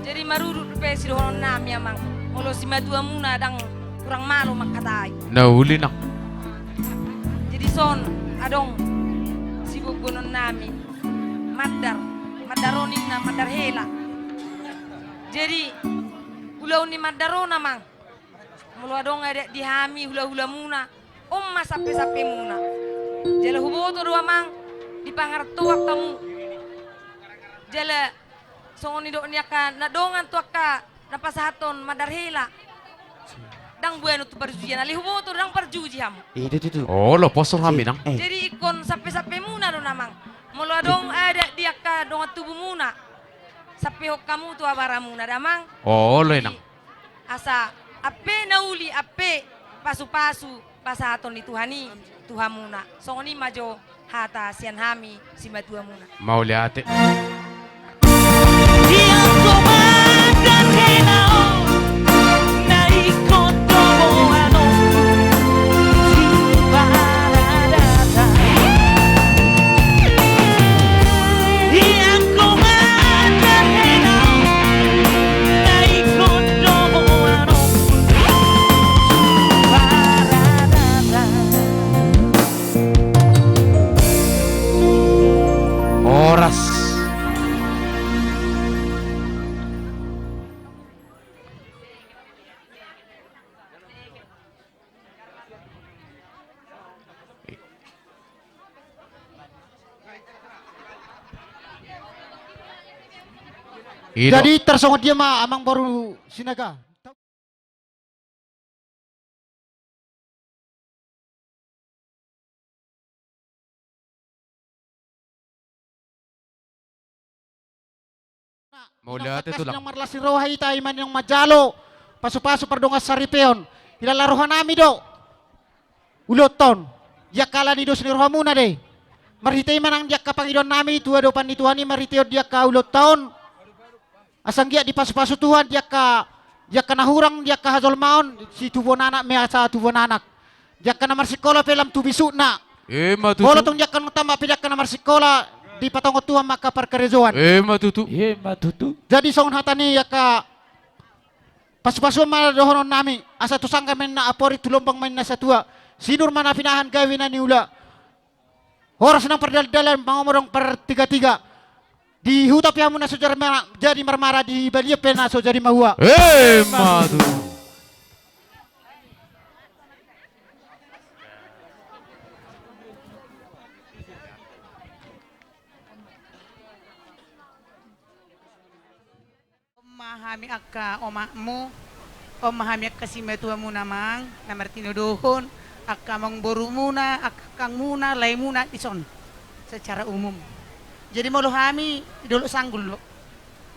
Jadi marudut pe sidohononnami, Amang. Molo simatuamuna ndang hurang malo mangkatai. Na uli, Nang. Jadi son adong siboanonnami. Mandar, mandar on ninna, mandar hela. Jadi ulaon ni mandar on, Amang. Molo adong adat di hami hulahulamuna, on ma sampesampemuna. Jala huboto do, Amang, dipangartoan hamu. Jala songon nidok ni angka na dongan tu angka na pasahathon mandar hela, ndang boanon tu parjujian, alai huboto ndang parjuji hamu. Olo, poso hami, Nang. Jadi ingkon sampesampemuna do, Amang. Molo adong adat di angka dongan tubumuna, sampehon hamu tu abaramuna, Damang. Olo, Inang. Asa ampe na uli, ampe pasupasu pasahaton ni Tuhan i tu hamuna. Songon i ma jo hata sian hami simatuamuna. Mauliate. Horas. Jadi tarsongon dia ma, Amang Boru Sinaga. Mauliate, Tulang. Naung marlas ni roha hita, ima naung manjalo pasupasu pardongansaripeon. Hilala rohanami do ulaonta on. Di angka ala ni dos ni rohamuna do i. Marhite i ma nang di angka pangidoannami tu adopan ni Tuhan i, marhite on di angka ulaonta on. Asa anggiat dipasupasu Tuhan di angka, di angka na hurang, di angka hajolmaon, situbuan anak ma asa tubuan anak. Di angka na marsingkola pe lam tu bisukna. Ima tutu. Molo tung di angka na tama pe, di angka na marsingkola, dipatonggo Tuhan ma angka parkarejoan. Ima tutu. Ima tutu. Jadi songon hata ni angka pasupasuon ma dohononnami, asa tu sanggar ma ninna aporik, tu lombang ma ninna satua. Sinur ma na pinahan, gabe na niula. Horas nang pardalandalan, mangomodong partigatiga. Di huta pe hamu na so jadi ma-, jadi marmara, di balian pe na so jadi mahua. Ima tutu. On ma hami angka omakmu, on ma hami angka simatuamuna, Amang, na martinodohon, angka amangborumuna, angka kakangmuna, laemuna dison secara umum. Jadi molo hami di Dolok Sanggul do.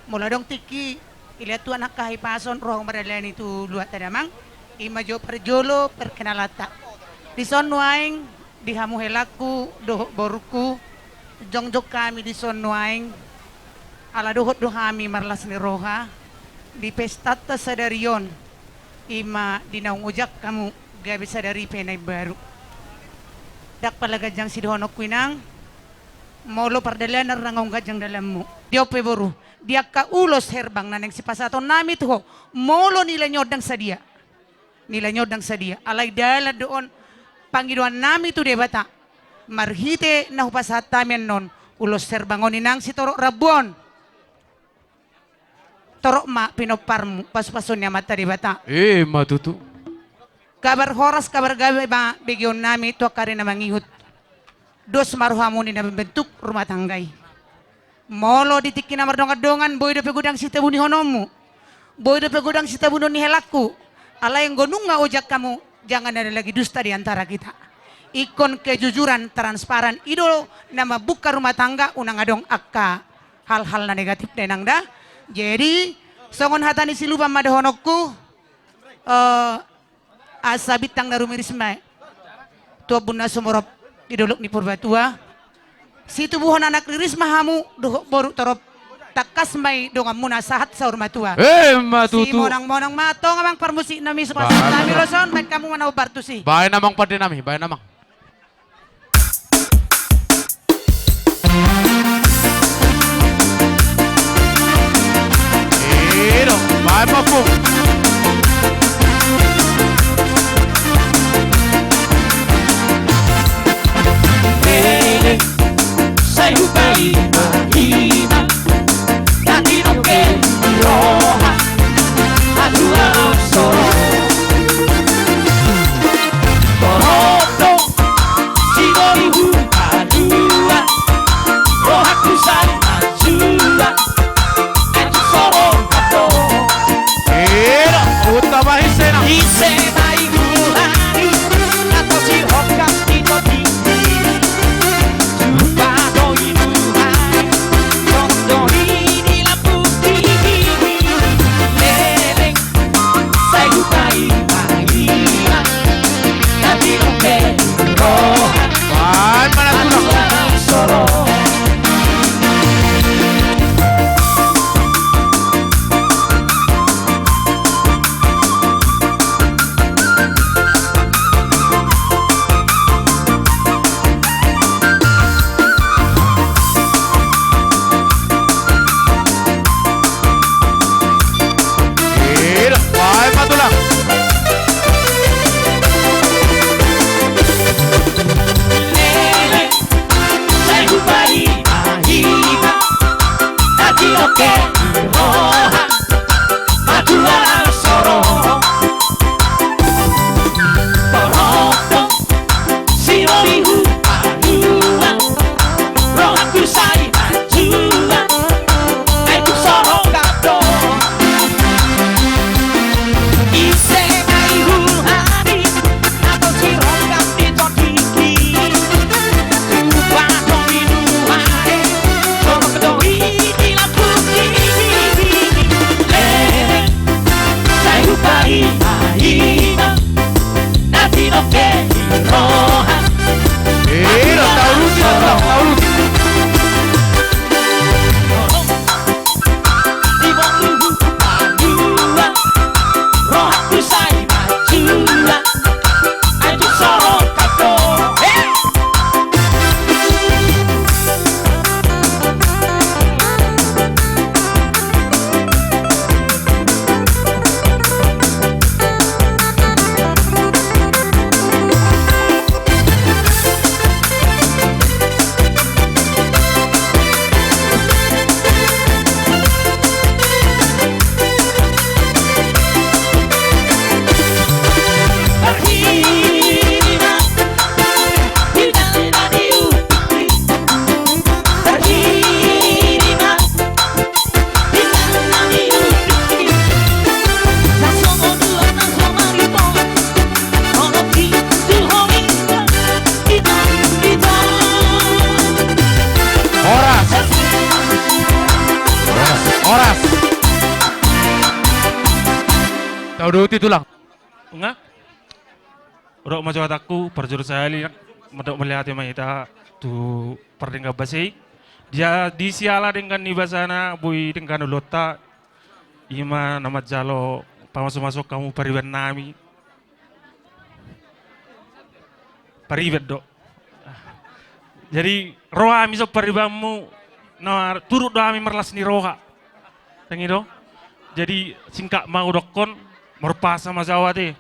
Molo adong tingki, dilehon Tuhan angka hahipason, roha mandalani tu luatta, Damang, ima jo parjolo perkenalanta. Dison nuaeng, di hamu helangku dohot borungku, jongjong hami dison nuaeng, ala dohot do hami marlas ni roha di pestanta sadari on, ima di naung ojak hamu gabe sadari pe na imbaru. Ndang pala ganjang sidohononku, Inang, molo pardalanan ndang ganjang dalanmu. Di on pe, Boru, di angka ulos herbang na naeng sipasahatonnami tu ho, molo nilai ni on ndang sadia. Nilai ni on ndang sadia, alai dalan do on pangidoannami tu Debata. Marhite na hupasahat hami annon ulos herbang on, Inang, sitorop rambu on. Torop ma pinomparmu, pasupasuon ni Amanta Debata. Ima tutu. Kabar horas, kabar gabe ma begeonnami tu angka ari na mangihut. Dos ma rohamuni na mambentuk rumah tangga i. Molo di tingki na mardongan-dongan, boi dope godang sitabunihononmu, boi dope godang sitabunon ni helangku, alai anggo nunga ojak hamu, jangan ada lagi dusta di antara kita. Ingkon kejujuran, transparan, i do na mambuka rumah tangga, unang adong angka hal-hal na negatif, Inang, da. Jadi songon hata ni siluban ma dohononku, eh, asa bintang na rumiris ma. Ombun na sumorop di dolok ni Purbatua. Situbuhon anak riris ma hamu dohot boru torop. Tangkas ma i donganmuna sahat saur matua. Emma tutu. Simonangmonang ma antong amang parmusik nami, supasahat nami ro son, baen hamu ma na hombar tusi. Baen amang pande nami, baen amang. I do, baen ma pung. Lele, sai hupaima-ima, na tinoke ni roha, aduan soro. Poroto, sinoli hupaduan, rohangku sai manjual, aek tu soro kato. Ira, uta bahisena. Ise ma i hulani, na tau sirongkap di tondingki. Tupa do i nuaeng, songon doli di lambungki. Lele, sai hupaima-ima, na tinoke ni roha. Baen ma na tulang. Aduan soro. Ira, baen ma tulang. Lele, sai hupaima-ima, na tinoke ni roha, aduan soro. Poroto, sinoli hupaduan, rohangku sai manjual, aek tu soro kato. Ise ma i hulani, na tau sirongkap di tondingki. Tupa do i nuaeng, songon doli di lambungki. Lele, sai hupaima-ima, na tinoke ni roha. Ira, tauluti, tauluti. Di boru hupaduan, rohangku sai manjual, aek tu soro kato. Hei! Horas. Horas. Tauluti tulang. Nga? Ro ma jo hatangku, parjolo sahali mandok mauliate ma hita tu pardenggan basa i. Dia di siala denggan ni basana boi denggan ulaonta, i ma na manjalo pamasumasuon hamu pariban nami. Pariban do. Jadi ro hami so paribanmu, na turut do hami marlas ni roha. Sanga i do. Jadi singkat ma hudokkon, marpasa ma jawa te.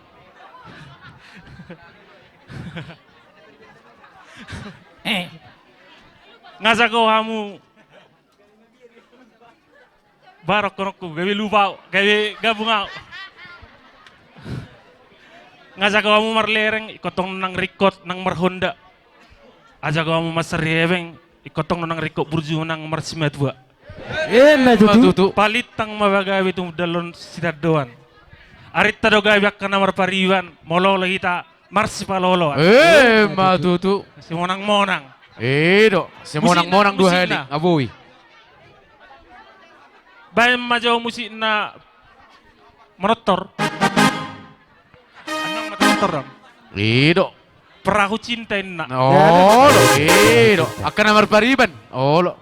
Eh. Nga jago hamu. Ba dohononku, gabe lupa au, gabe gabung au. Nga jago hamu marlereng, ingkon tong nang ringkot nang marhonda. Nga jago hamu mansai hepeng, ingkon tong nang ringkot burju nang marsimatua. Emma tutu. Palintang ma pagabe tumundalhon sitandoan. Arinta do gabe angka na marpariban, molo olo hita marsipaloloan. Emma tutu. Simonangmonang. I do, simonangmonang dua hali. Nga boi. Baen ma jo musikna manortor. Annon manortor dong. I do. Perahu cinta inna. Olo, i do. Angka na marpariban. Olo.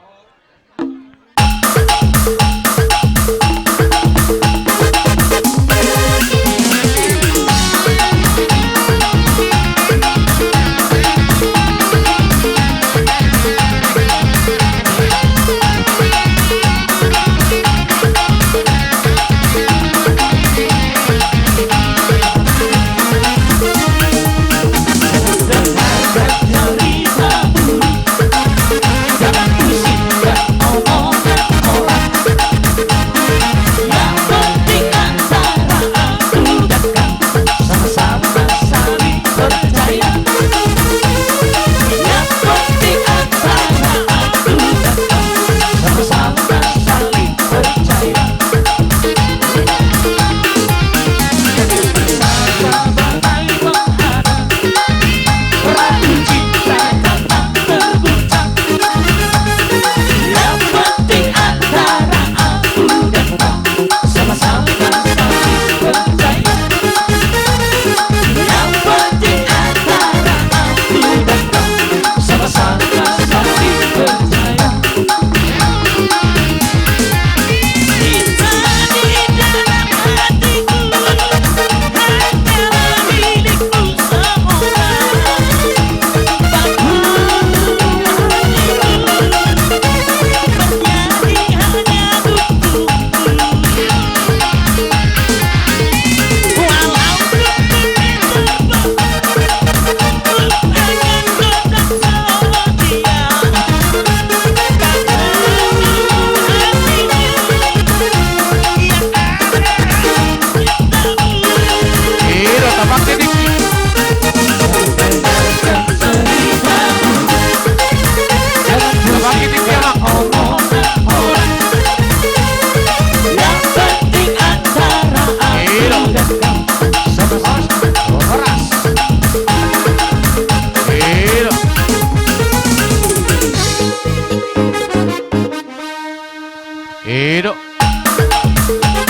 I do.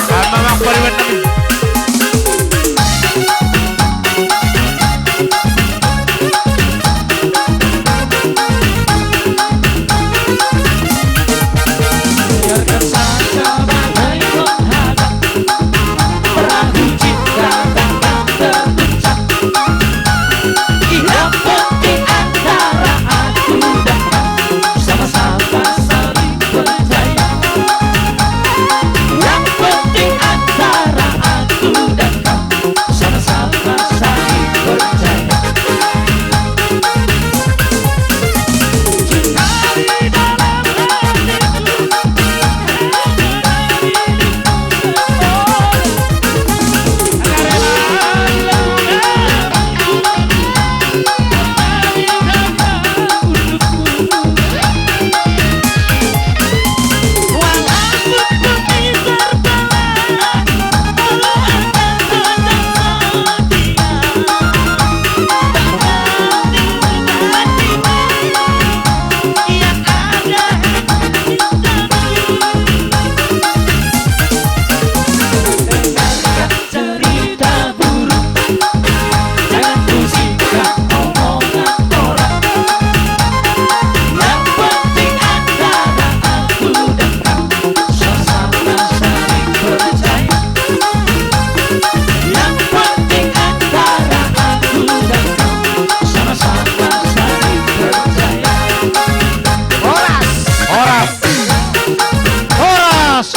Sama mang pariban nami. Horas. Horas. Horas.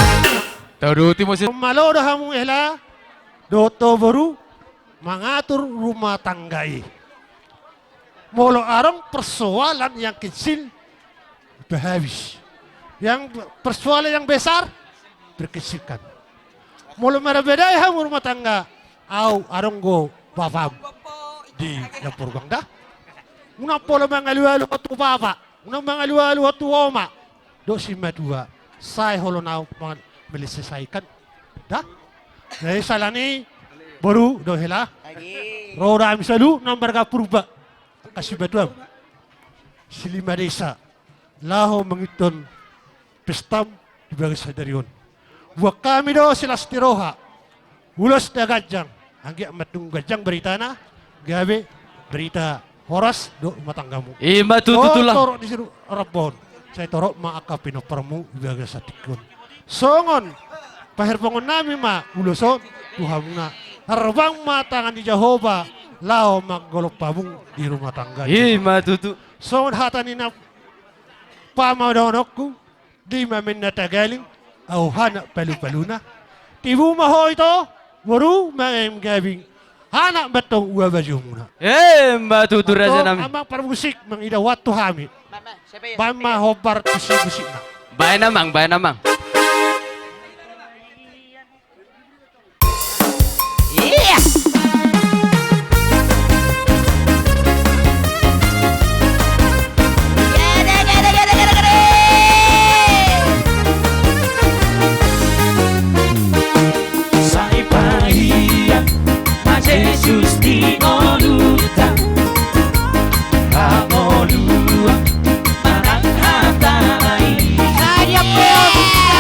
Tauduti muse. Malo do hamu hela dohot boru mangatur rumah tangga i. Molo adong persoalan yang kecil, berhabis. Yang persoalan yang besar, berkecilkan. Molo marabadai hamu rumah tangga, au adong do bapam di dapur bang da. Unang pola mangalualu tu bapa, unang mangalualu tu oma. Dohot si matua, sai holong au mangan melisesahikan. Da? Jadi sala ni boru do hela. Agi. Ro do hami salu na marga Purba. Kasih batuam. Si lima desa. Laho mangihuthon pestam di bagas sadari on. Buat hami do silas ni roha. Ulos na ganjang. Anggiat ma tung ganjang beritana. Gabe berita horas do rumah tanggamu. I ma tutu, Tulang. Torop di siru rambon. Sai torop ma angka pinomparmu di bagasan tingki on. Songon pahirpongonnami ma ulos on tu hamuna. Tarbang ma tangan ni Jahowa laho manggolop hamuna di rumah tangga. I ma tutu. Songon hata ni na pamadohononku, di ma menna tagaling, au anak palupaluna. Tibu ma ho ito, boru ma em gabing, anak ma tong ua bajomuna. E ma tutu, rajanami. Amang parmusik, mangida waktu hami. Baen ma hombar tusi musikna. Baen, Amang, baen, Amang. Iya. Gede, gede, gede, gede, gede. Sai paria ma Jesus di ngolunta, hangoluan manang hata i. Sai paria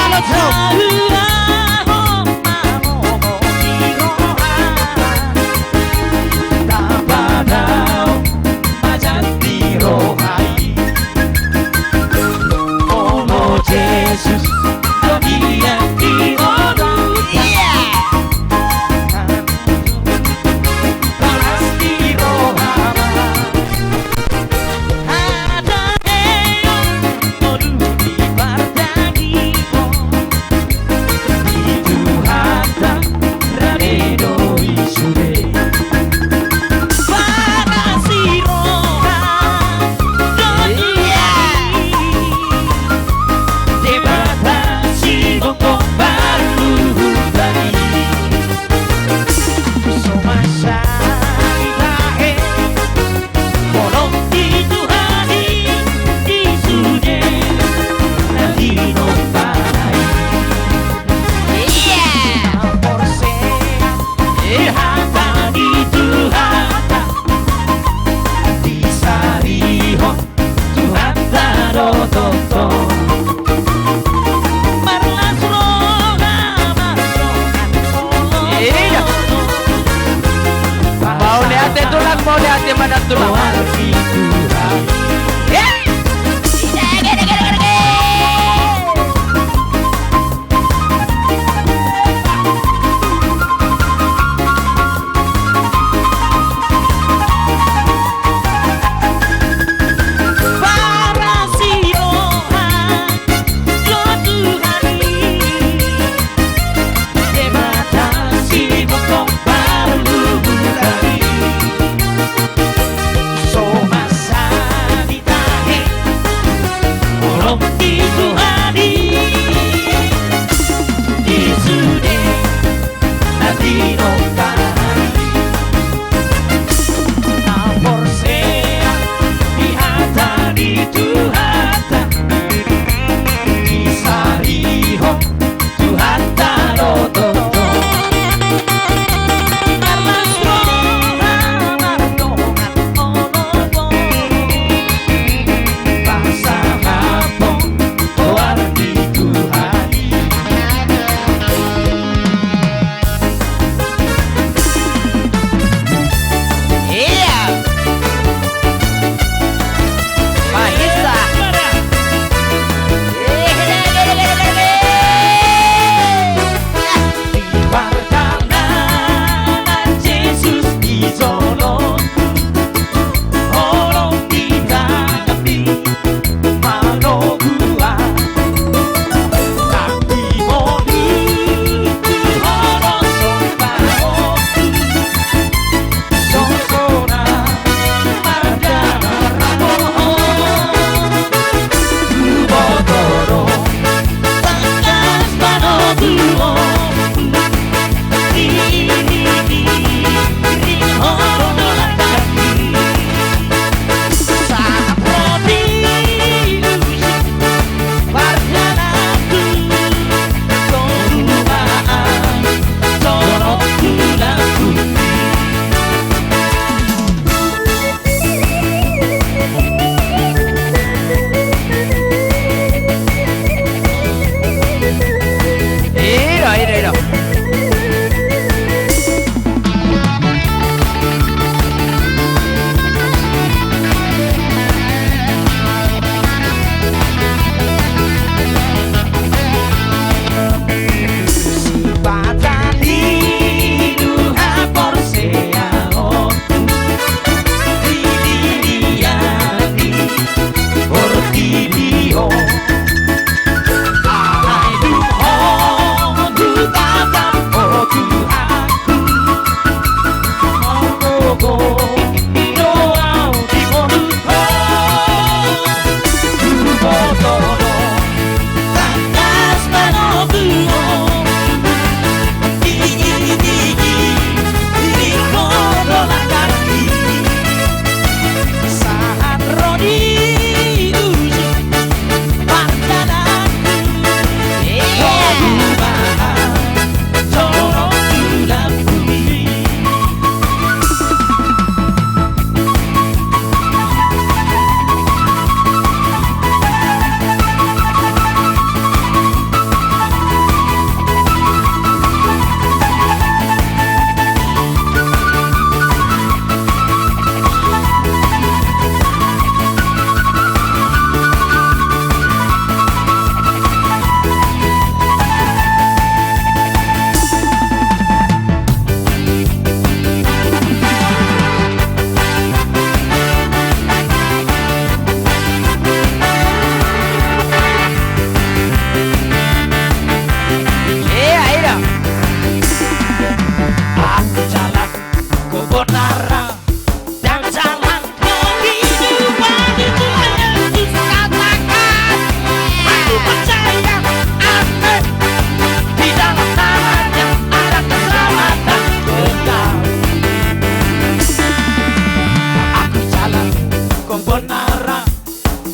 Kebenaran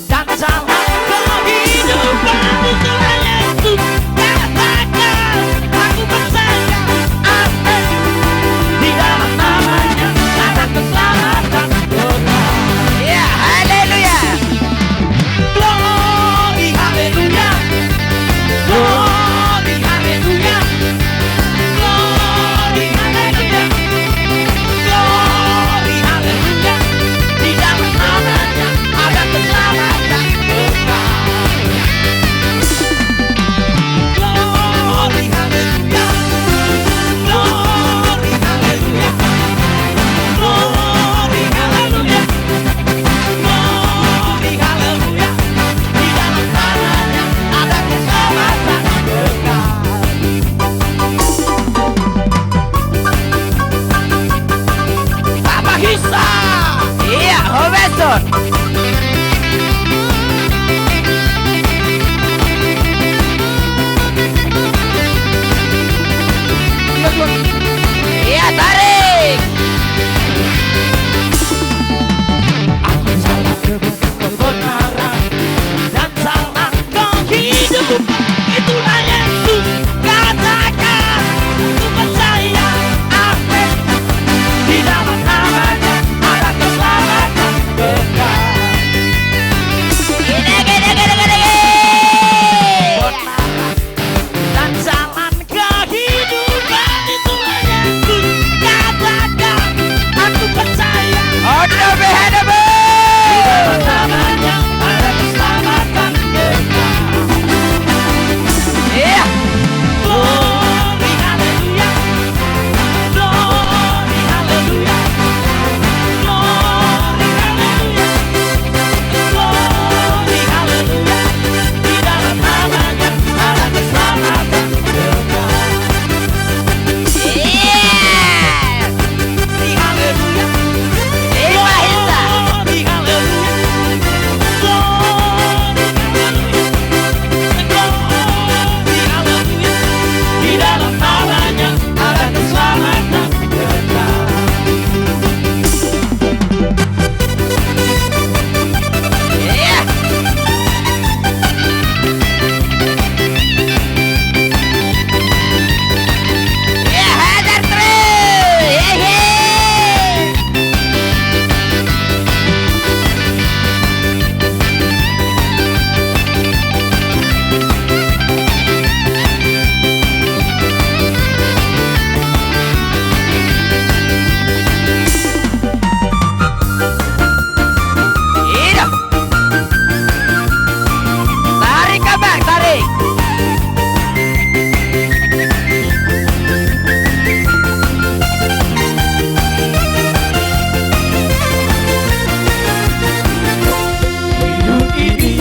dan jalan kehidupan, itulah Yesus. Katakan, "Aku percaya." Amin. Di dalam nama-Nya ada keselamatan kekal. Ya, haleluya. Glory, haleluya. Glory, haleluya. Glory, haleluya. Glory, haleluya. Di dalam nama-Nya ada keselamatan kekal. Glory, haleluya. Glory, haleluya. Glory, haleluya. Glory, haleluya. Di dalam nama-Nya ada keselamatan kekal. Apa hisa? Iya, hobeson. Iya, tarik. Aku jalan kebenaran dan jalan kehidupan. Itulah Yesus, katakan, "Aku percaya." Amin. Di dalam nama-Nya ada keselamatan kekal. Gede, gede, gede, gede, gede. Dan jalan kehidupan, itulah Yesus. Katakan, "Aku percaya." Ada be, ada be. Di dalam nama-Nya ada keselamatan kekal. Iya. Glory, haleluya. Glory, haleluya. Glory, haleluya. Glory, haleluya. Di dalam nama-Nya ada keselamatan kekal. Yes. Glory, haleluya. Glory, haleluya. Glory, haleluya. Glory, haleluya. Di dalam nama-Nya ada keselamatan kekal. Iya. Iya, hajar terus. Iya, iya. Ida. Tarik, Abang, tarik. Hidup ini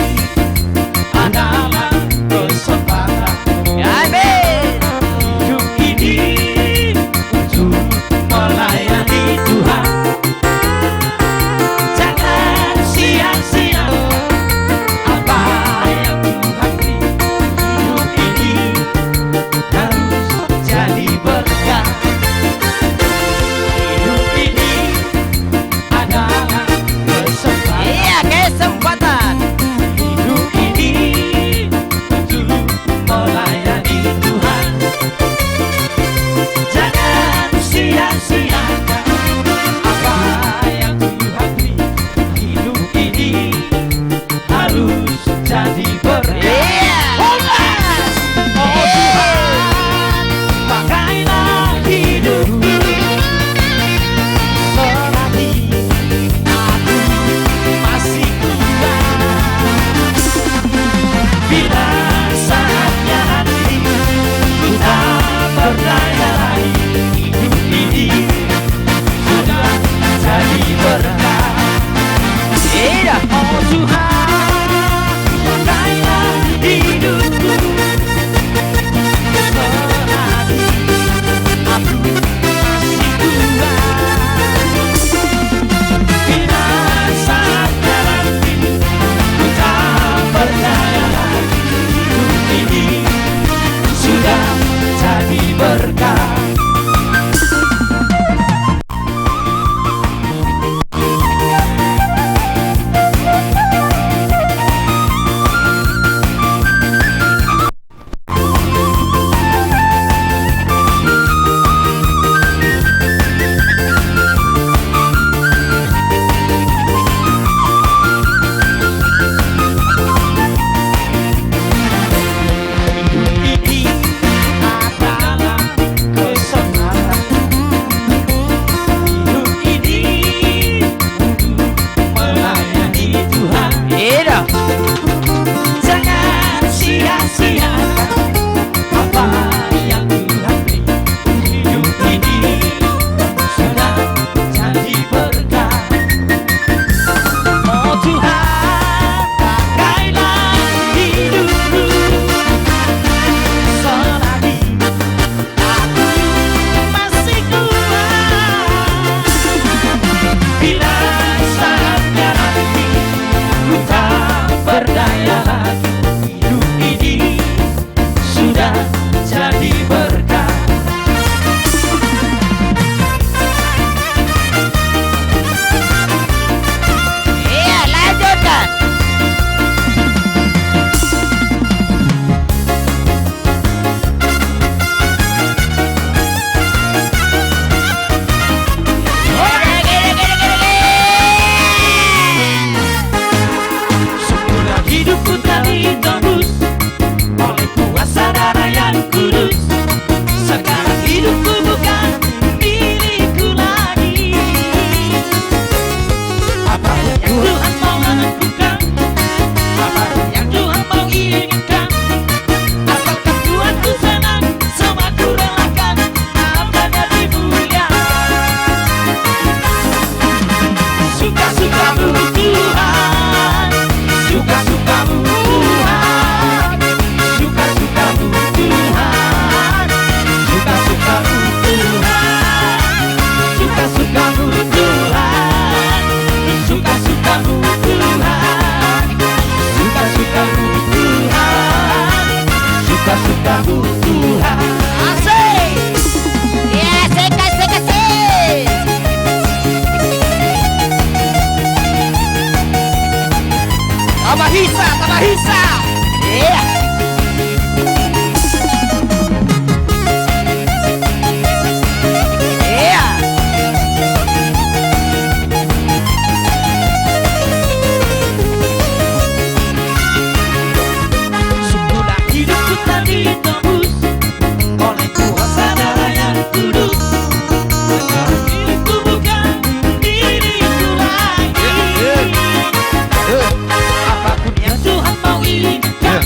adalah kesempatan. Amin. Hidup ini untuk melayani Tuhan. Jangan sia-sia apa yang Tuhan beri. Hidup ini harus jadi berkat. Hidup ini adalah kesempatan. Iya, kesempatan. Hidup ini untuk melayani Tuhan. Jangan sia-siakan apa yang Tuhan beri. Hidup ini harus jadi berkat. Iya. Horas. Oh Tuhan, pakailah hidupku. Selagi aku masih kuat. Bila saatnya nanti ku tak berdaya lagi, hidup ini sudah jadi berkat. Iya. Oh Tuhan, pakailah hidupku. Selagi aku masih kuat. Bila saatnya nanti ku tak berdaya lagi, hidup ini sudah jadi berkat. Tambah hisa, tambah hisa. Iya. Iya. Sungguhlah hidupku tak ditebus oleh kuasa darah yang kudus. Sekarang hidupku bukan diriku lagi. Apapun yang Tuhan mau inginkan,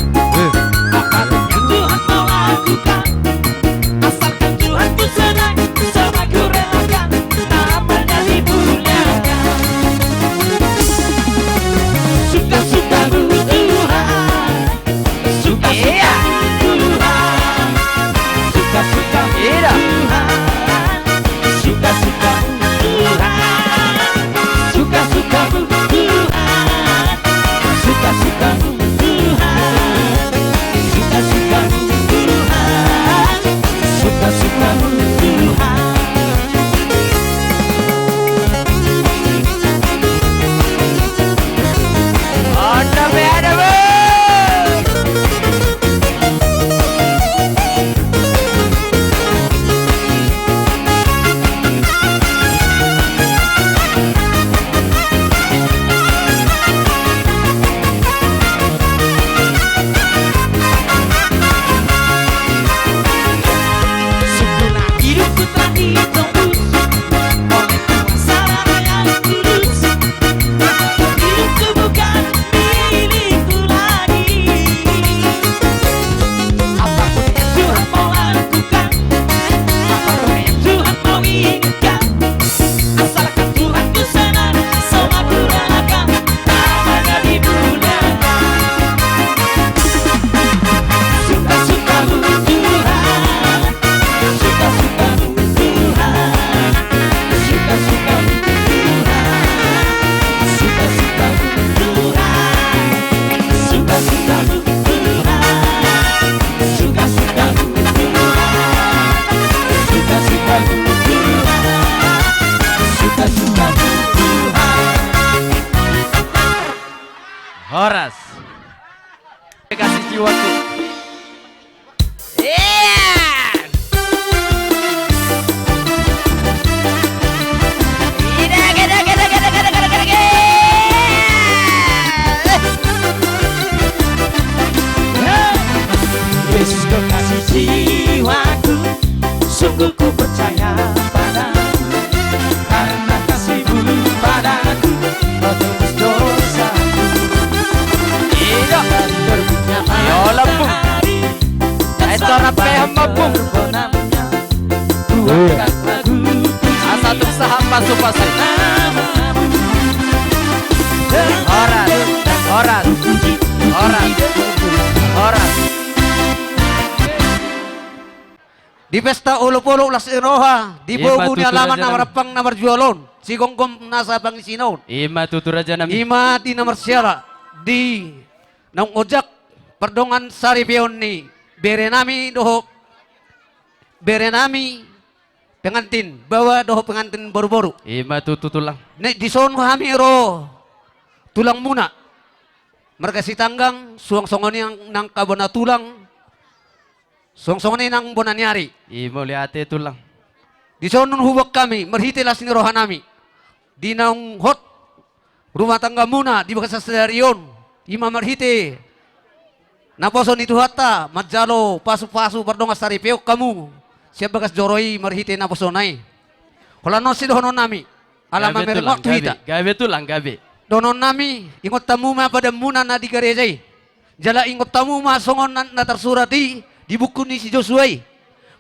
apapun yang Tuhan mau lakukan, asalkan Tuhanku senang, semua ku relakan, namanya dimuliakan. Suka-sukamu Tuhan, suka-sukamu Tuhan, suka-sukamu Tuhan, suka-sukamu Tuhan, suka-sukamu Tuhan, suka-sukamu Tuhan, suka-sukamu Tuhan, suka-sukamu Tuhan. Ada be, ada be. Sungguhlah hidupku telah ditebus oleh kuasa darah yang kudus. Hidupku bukan milikku lagi. Apapun yang Tuhan mau lakukan, apapun yang Tuhan mau inginkan, asalkan Tuhanku senang, semua ku relakan, namanya dimuliakan. Suka-sukamu Tuhan, suka-sukamu Tuhan, suka-sukamu Tuhan, suka-sukamu Tuhan, suka-sukamu Tuhan, suka-sukamu Tuhan, suka-sukamu Tuhan, suka-sukamu Tuhan. Horas. Kasih jiwaku. Iya. Yesus kekasih jiwaku, sungguh ku percaya padamu, karena kasih-Mu padaku, Kau tebus dosaku. Iya. Dari terbitnya matahari, dan sampai terbenamnya, ku angkat lagu puji. Asa tung sahat pasu-pasu. Horas, horas, horas, horas. Di pesta olop-olop las ni roha, di bogu ni alaman na marampang na marjual on, sigomgom nasa pangisina on. Ima tutu raja nami. Ima di na marsiala, di naung ojak pardongan saripeon ni bere nami dohot bere nami pengantin baoa dohot pengantin boru-boru. Ima tutu tulang. Naeng dison hami ro tulangmuna marga Sitanggang, suang songon i nang, nang Kabana tulang, suang songon i nang bona ni ari. I mauliate tulang. Dison huboan hami marhite las ni roha nami di naung hot rumah tanggamuna di bagasan sadari on, ima marhite naposo ni Tuhanta manjalo pasu-pasu pardongan saripeon hamu sian bagas joro i marhite naposona i. Holan on sidohonon nami, ala mamereng waktu hita. Gabe tulang, gabe. Dohonon nami, ingot hamu ma padanmuna na di gareja i. Jala ingot hamu ma songon na, na tarsurat i di buku ni si Josua i.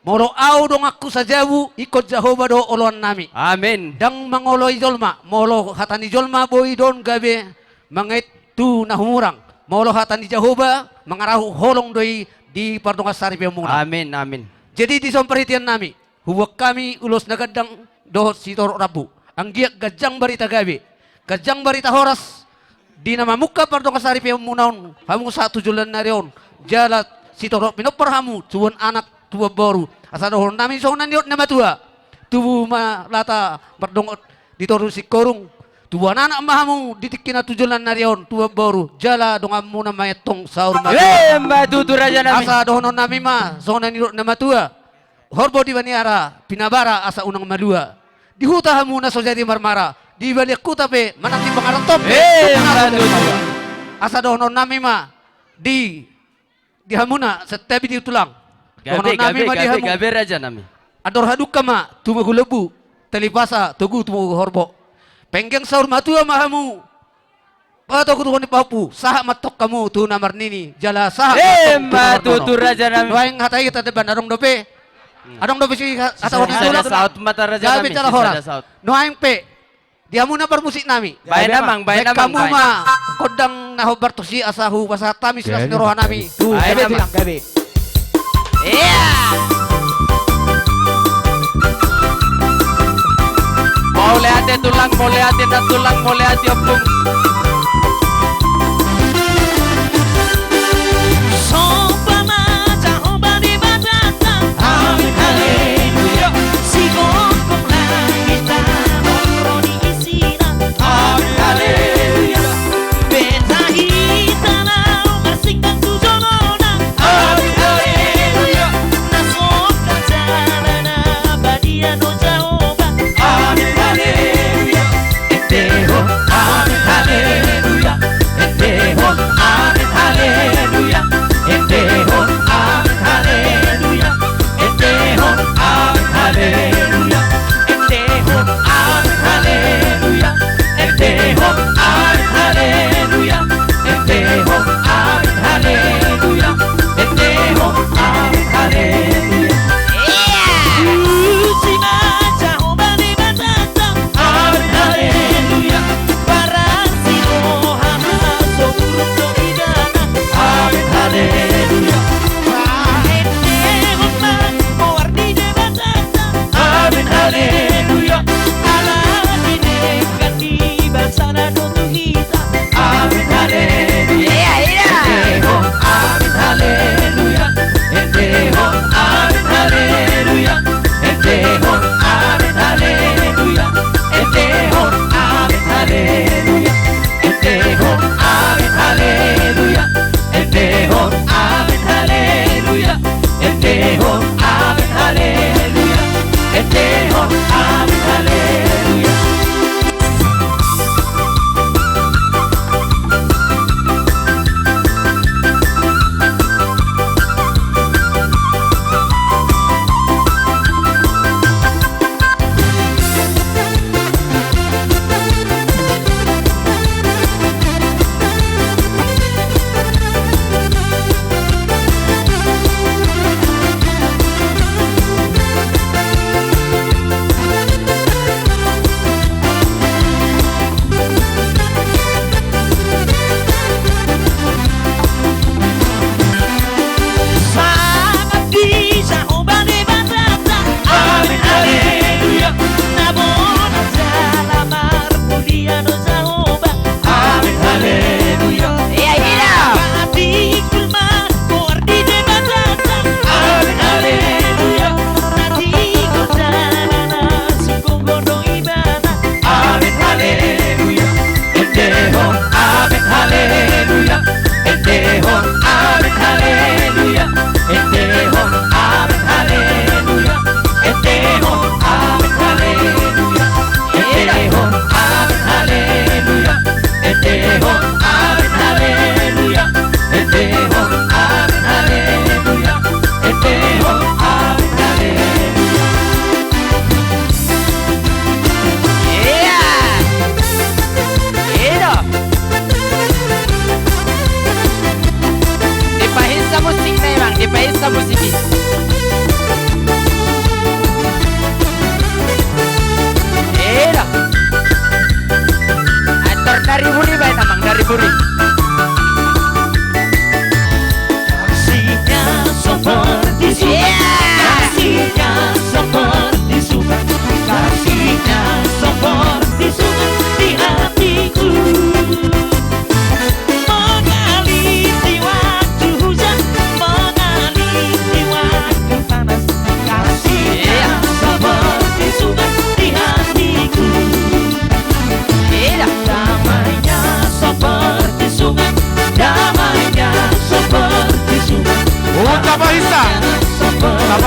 Molo ahu donganku sajabu, ingkon Jahowa do oloan nami. Amen. Ndang mangoloi jolma, molo hata ni jolma boi do on gabe mangait tu na humurang. Molo hata ni Jahowa mangarahut holong do i di pardongan saripeonmuna. Amen, amen. Jadi dison parhitean nami, huboan hami ulos na gandang dohot sitorop rambu. Anggiat ganjang barita gabe, ganjang barita horas di na mamungka pardongan saripeonmuna on hamu sahat tu joloan ni ari on. Jala sitorop pinompar hamu, tubuan anak, tubuan boru. Asa dohonon nami songon na nidok ni na matua: Tubu ma lata mardongan di toru singkoru, Tubuan anak ma hamu di tingki na tu joloan ni ari on, tubuan boru, jala donganmuna ma i antong saur matua. Emma tutu, raja nami. Asa dohononnami ma songon na nidok ni na matua. Horbo di baniara, pinabara asa unang malua. Di huta hamu na so jadi marmara, di balian huta pe manang di pangarantoan pe. Emma tutu. Asa dohononnami ma di, di hamuna, santabi di tulang. Gabe, dohononnami gabe, ma di gabe, hamu. Gabe, raja nami. Andor hadungka ma tumogu lombu, talipasa togu tumogu horbo. Penggeng saur matua ma hamu. Patogu tu honi pahompu, sahat ma antong hamu tu na marnini, jala sahat ma antong tu na marnono. Emma tutu, raja nami. Nuaeng hata i tanda bana adong dope. Hmm. Adong dope si ha-, hata honi. Sada tulang. Saut mata, raja nami, gabe jala sada horas. Saut. Nuaeng pe di hamu na parmusik nami. Baen amang, baen amang, baen. Baen hamu ma gondang na hombar tusi asa hupasahat hami silas ni roha nami. Gabe, gabe, gabe. Tulang, gabe. Iya. Mauliate tulang, mauliate nantulang, mauliate ompung. Somba ma Jahowa Debatanta. Amin, haleluya. Sigogo langit dohot ro ni isina. Amin, haleluya. Beta hita laho marsingkat tu jolona. Amin, haleluya. Na songkap jala na badia do Jahowa. Amin, haleluya. Ende ho. Amin, haleluya.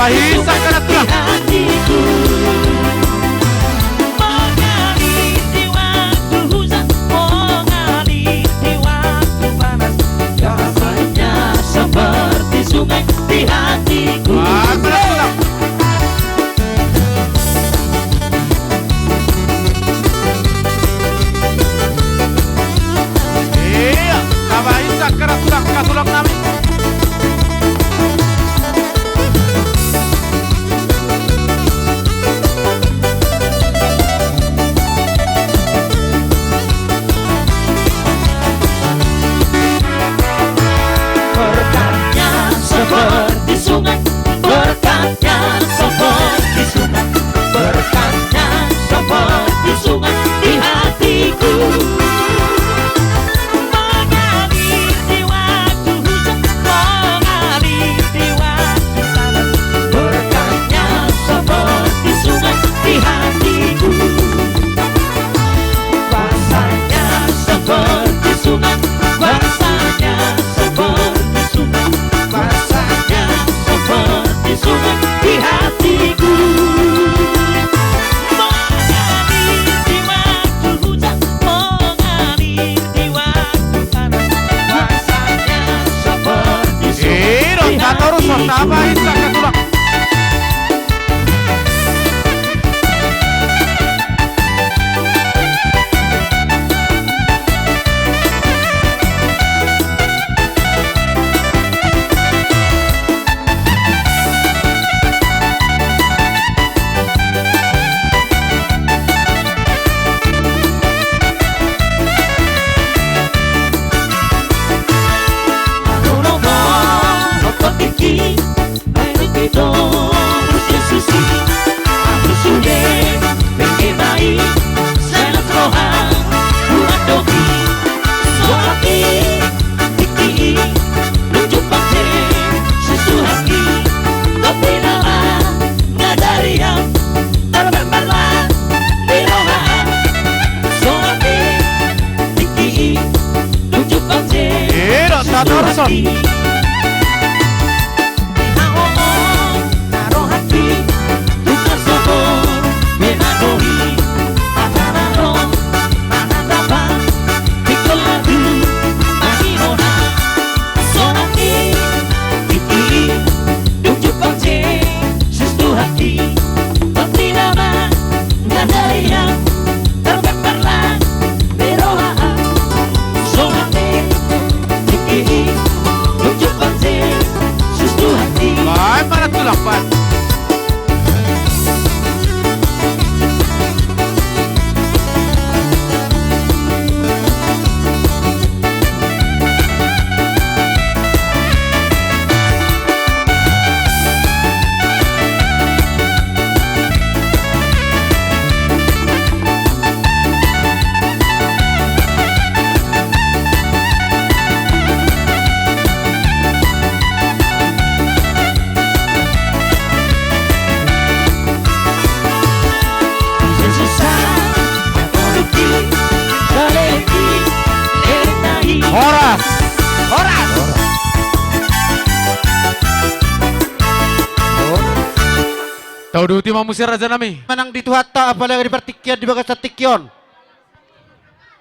Isa, kanak tulang. Di hatiku. Mengalir di waktu hujan, mengalir di waktu panas, damainya seperti sungai di hatiku. Ah, kanak tulang. Iya, tamba isa, kanak tulang, kanak tulang nami. Berkatnya seperti sungai, berkatnya seperti sungai, berkatnya seperti sungai di hatiku. Mengalir di waktu hujan, mengalir di waktu panas, berkatnya seperti sungai di hatiku. Kuasanya seperti sungai, kuasanya seperti sungai, kuasanya seperti sungai di hatiku. Mengalir di waktu hujan, mengalir di waktu panas, kuasanya seperti sungai. Iro, di hatiku. Tatorus, tamba isa, kanak tulang. Ira, tatorus. Baen ma na tulang, baen. Horas. Horas. Tauduti ma muse, raja nami. Manang di Tuhanta, apalagi di partingkian di bagasan tingki on.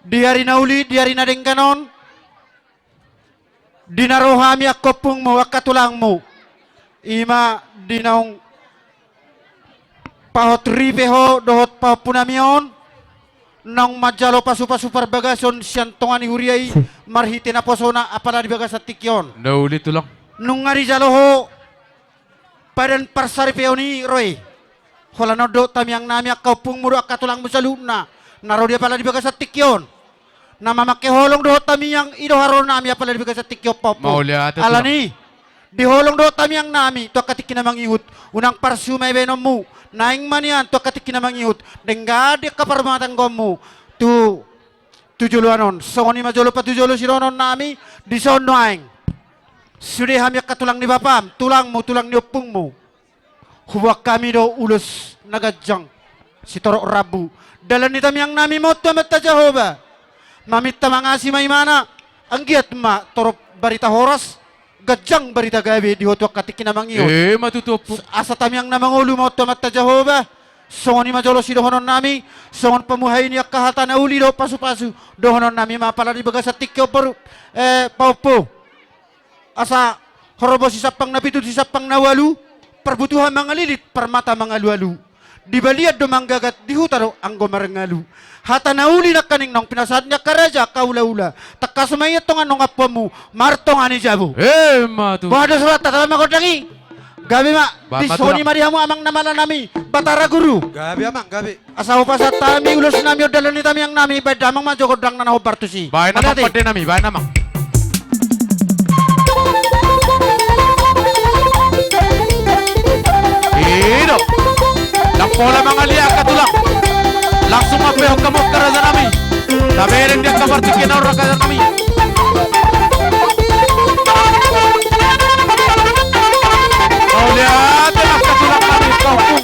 Di ari na uli, di ari na denggan on, di na ro hami angka ompungmu, angka tulangmu, i ma di naung pahot ripe ho dohot pahompu nami on, naung manjalo pasupasu parbagason sian tonga ni huria i, marhite naposona apala di bagasan tingki on. Na uli, tulang. Nunga dijalo ho padan parsaripeon i ro i. Holan on dohot tangiang nami, angka ompungmu dohot angka tulangmu saluhutna na ro di apala di bagasan tingki on. Na mamangke holong dohot tangiang i do haroro nami apala di bagasan tingki on, pahompu. Mauliate, tulang. Alani i, di holong dohot tangiang nami tu angka tingki na mangihut, unang parsuma i baenonmu. Naeng ma nian tu angka tingki na mangihut, denggan di angka parrumatanggaonmu tu, tu joloan on. Songon i ma jolo patujolo sidohonon nami, dison nuaeng sude hami angka tulang ni bapam, tulangmu, tulang ni ompungmu. Huboan hami do ulos na ganjang, sitorop rambu. Dalan ni tangiang nami ma on tu Amanta Jahowa. Maminta mangasi ma Ibana, anggiat ma torop barita horas, Ganjang barita gabe di ho tu angka tingki na mangihut. Ima tutu, Ompu. Asa tamiang na mangolu ma on tu Amanta Jahowa. Songon i ma jolo sidohonon nami, songon pamuhai ni angka hata na uli dohot pasupasu, dohonon nami ma apala di bagasan tingki on, boru, eh, pahompu. Asa horbo sisampang na pitu sisampang na ualu, parbutuhan mangalilit, parmata mangalualu. Di balian do manggagat, di huta do anggo marngalu. Hata na uli nangkaning naung pinasahat ni angka raja, angka hulahula. Tangkas ma i antong annon ampuanmu, martonga ni jabu. Ima tutu. Boha do sauranta, tama ma gondang i. Gabe ma. Baen ma tulang. Dison i ma di hamu amang na mala nami, Batara Guru. Gabe amang, gabe. Asa hupasahat hami ulos nami on, dalan ni tamiang nami, baen damang ma jo gondang na hombar tusi. Baen amang, pande nami, baen amang. I do. Ndang pola mangaliat angka tulang. Langsung ma pehon hamu angka raja nami. Tabereng di angka partingkian on raja nami. Mauliate ma angka tulang nami, pahompu.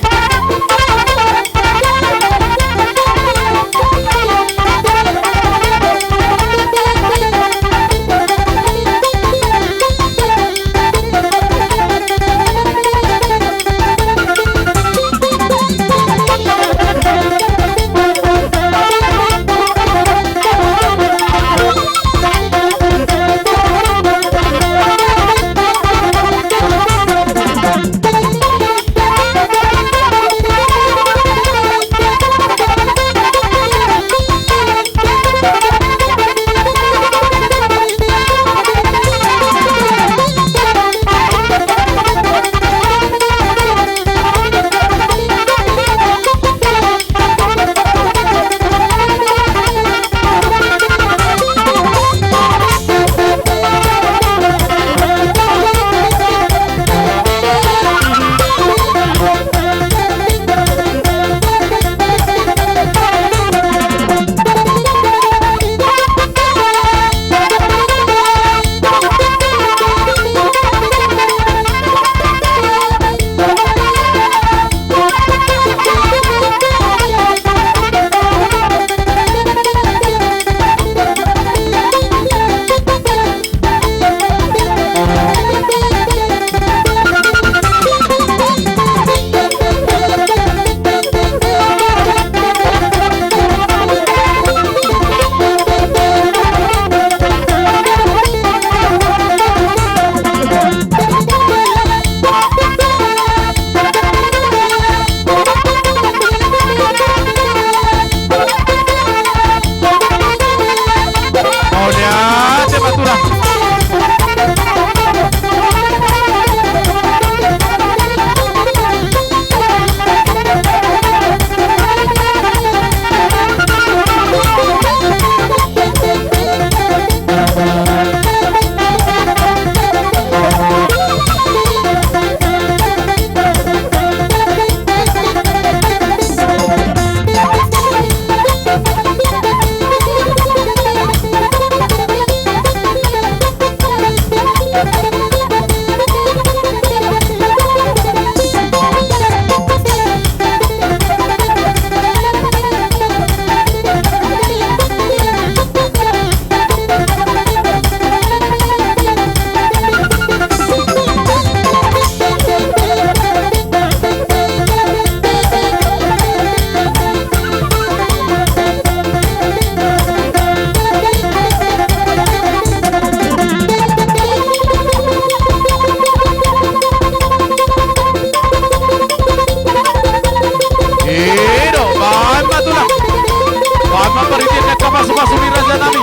I do, baen ma tulang. Baen ma paritian ni angka pasupasu ni raja nami.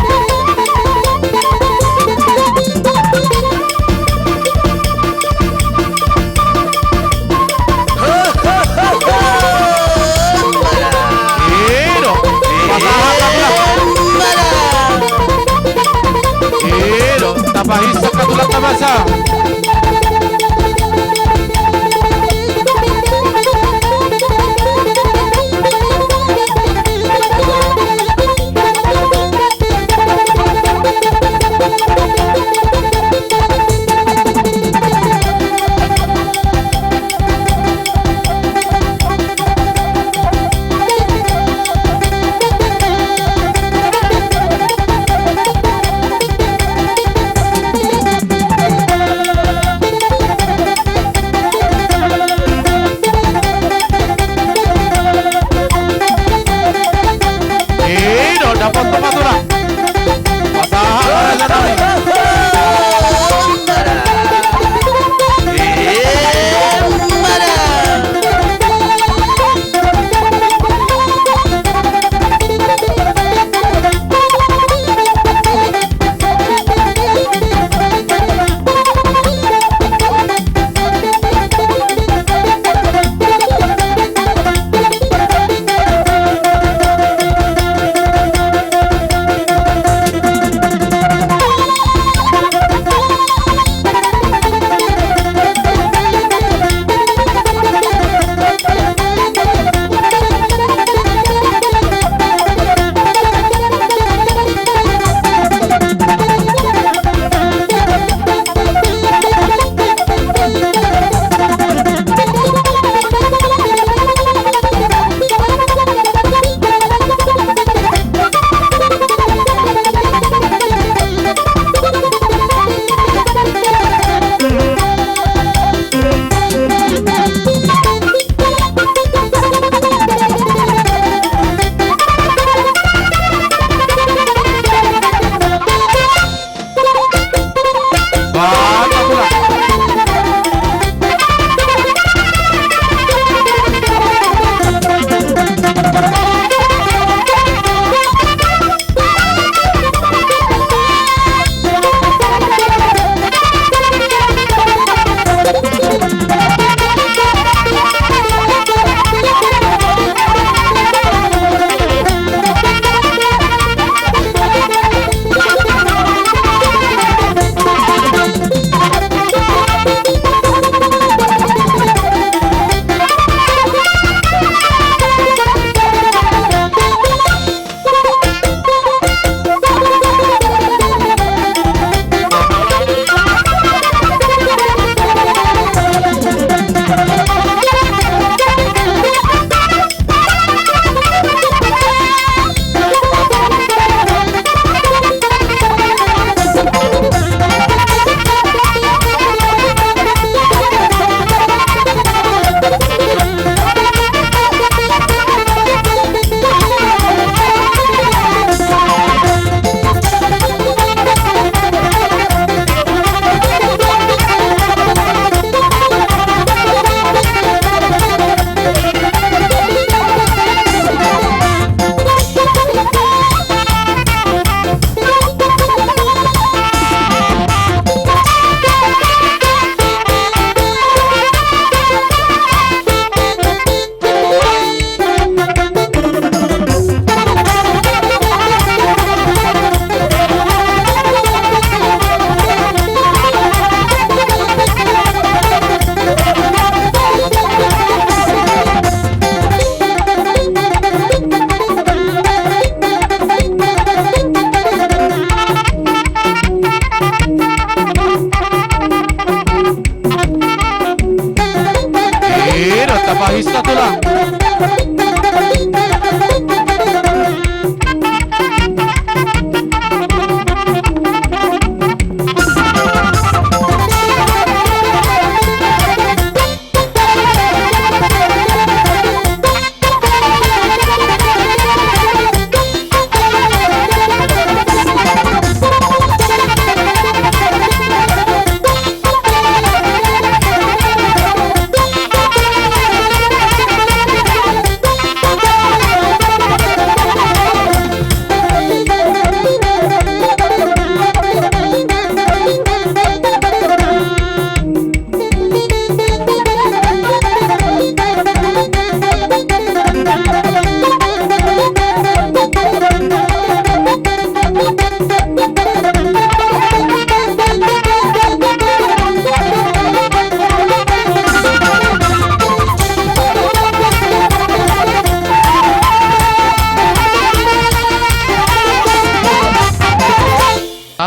I do. Pasahat ma tulang. I do. Tapahinsat ma tulang na basa.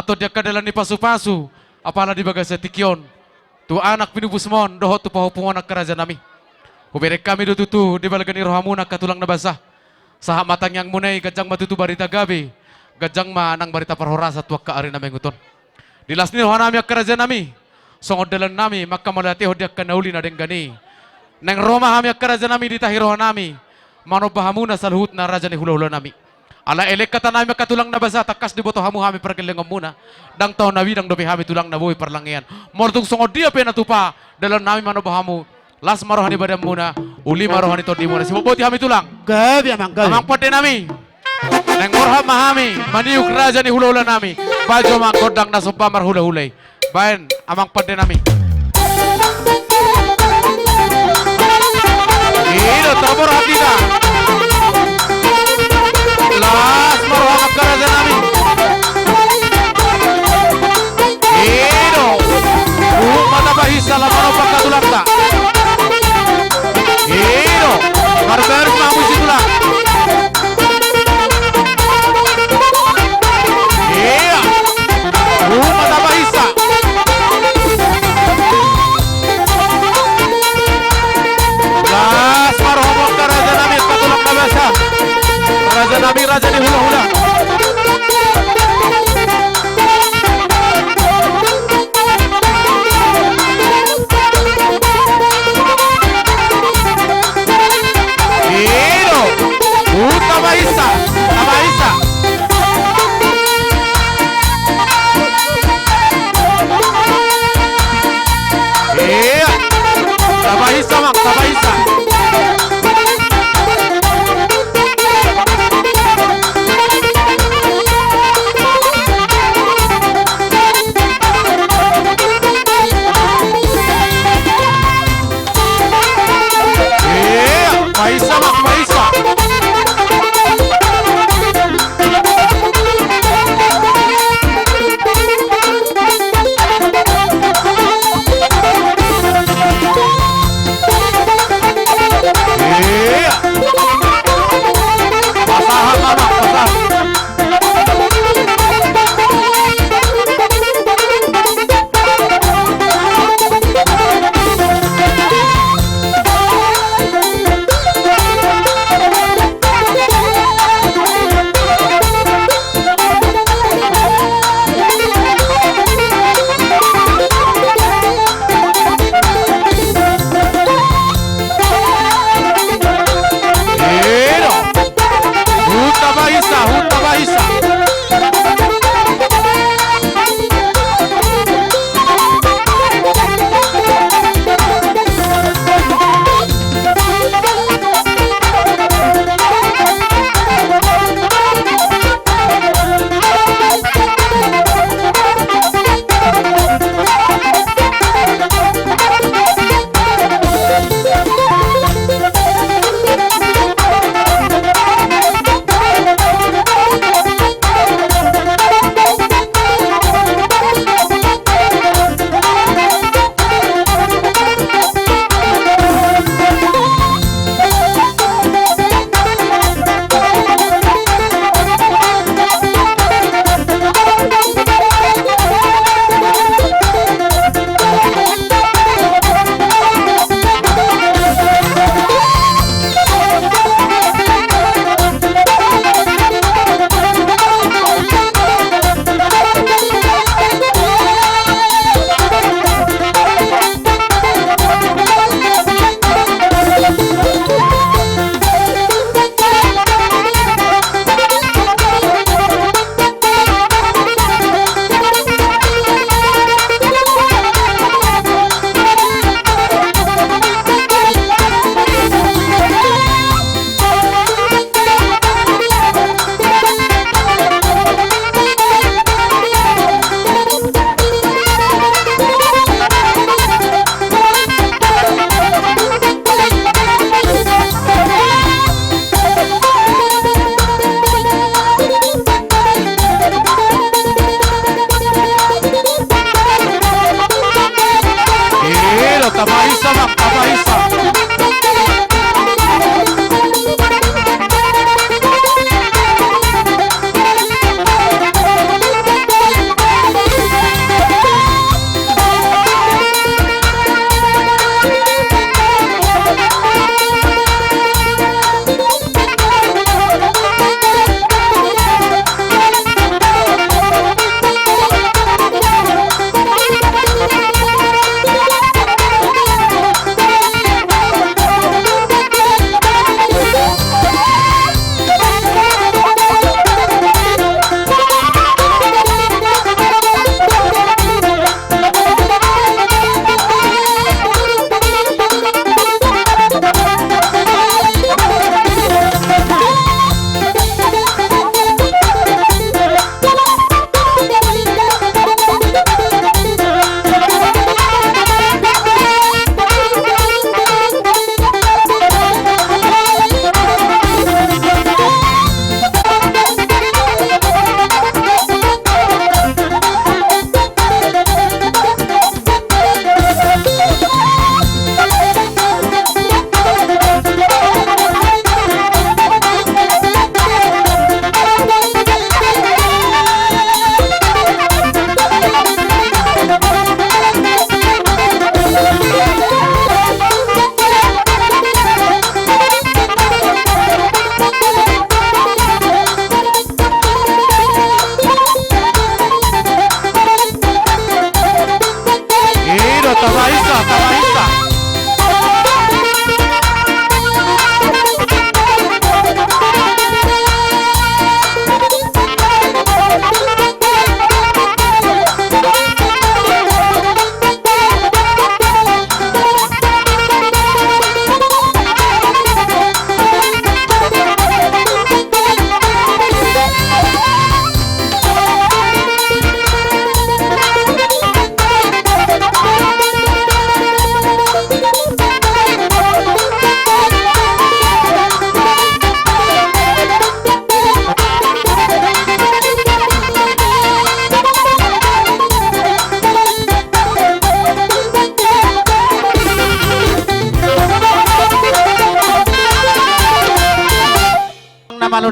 Tongon di angka dalan ni pasupasu, apala di bagasan tingki on, tu anak pinupusmon dohot tu pahompuon angka rajanami. Hubereng hami do tutu di balga ni rohamuna angka tulang na basa. Sahat ma tangiangmuna i, ganjang ma tutu barita gabe, ganjang ma nang barita parhorasan tu angka ari na mangihut on. Di las ni rohanami angka rajanami, songon dalannami mangkamauliatehon di angka na uli na denggan i, naeng ro ma hami angka rajanami di tahi rohanami, manomba hamuna saluhutna raja ni hulahulanami. Ala elek hatanami angka tulang na basa, tangkas diboto hamu hami pargellengonmuna. Ndang tao na bidang dope hami tulang na boi parlangean. Molo tung songon dia pe na tupa dalannami manomba hamu, las ma roha ni badanmuna, uli ma roha ni tondimuna. Sibotboti hami tulang. Gabe amang, gabe. Amang pandenami, naeng borhat ma hami maniuk raja ni hulahulanami. Bahen jo ma gondang na somba marhulahula i. Bahen amang pandenami. I do, taborhat hita. Las ma roha angka rajanami. I do. Huhut ma tapahinsa laho manomba angka tulangta. I do. Marbaris ma hamu si tulang. Ia. Huhut ma tapahinsa. Las ma roha angka rajanami, angka tulang na basa. Rajanami, raja ni hulahula. I do. Huhut tapahinsa, tapahinsa. Ia. Tapahinsa, amang, tapahinsa. Ia, pahinsa, amang, pahinsa.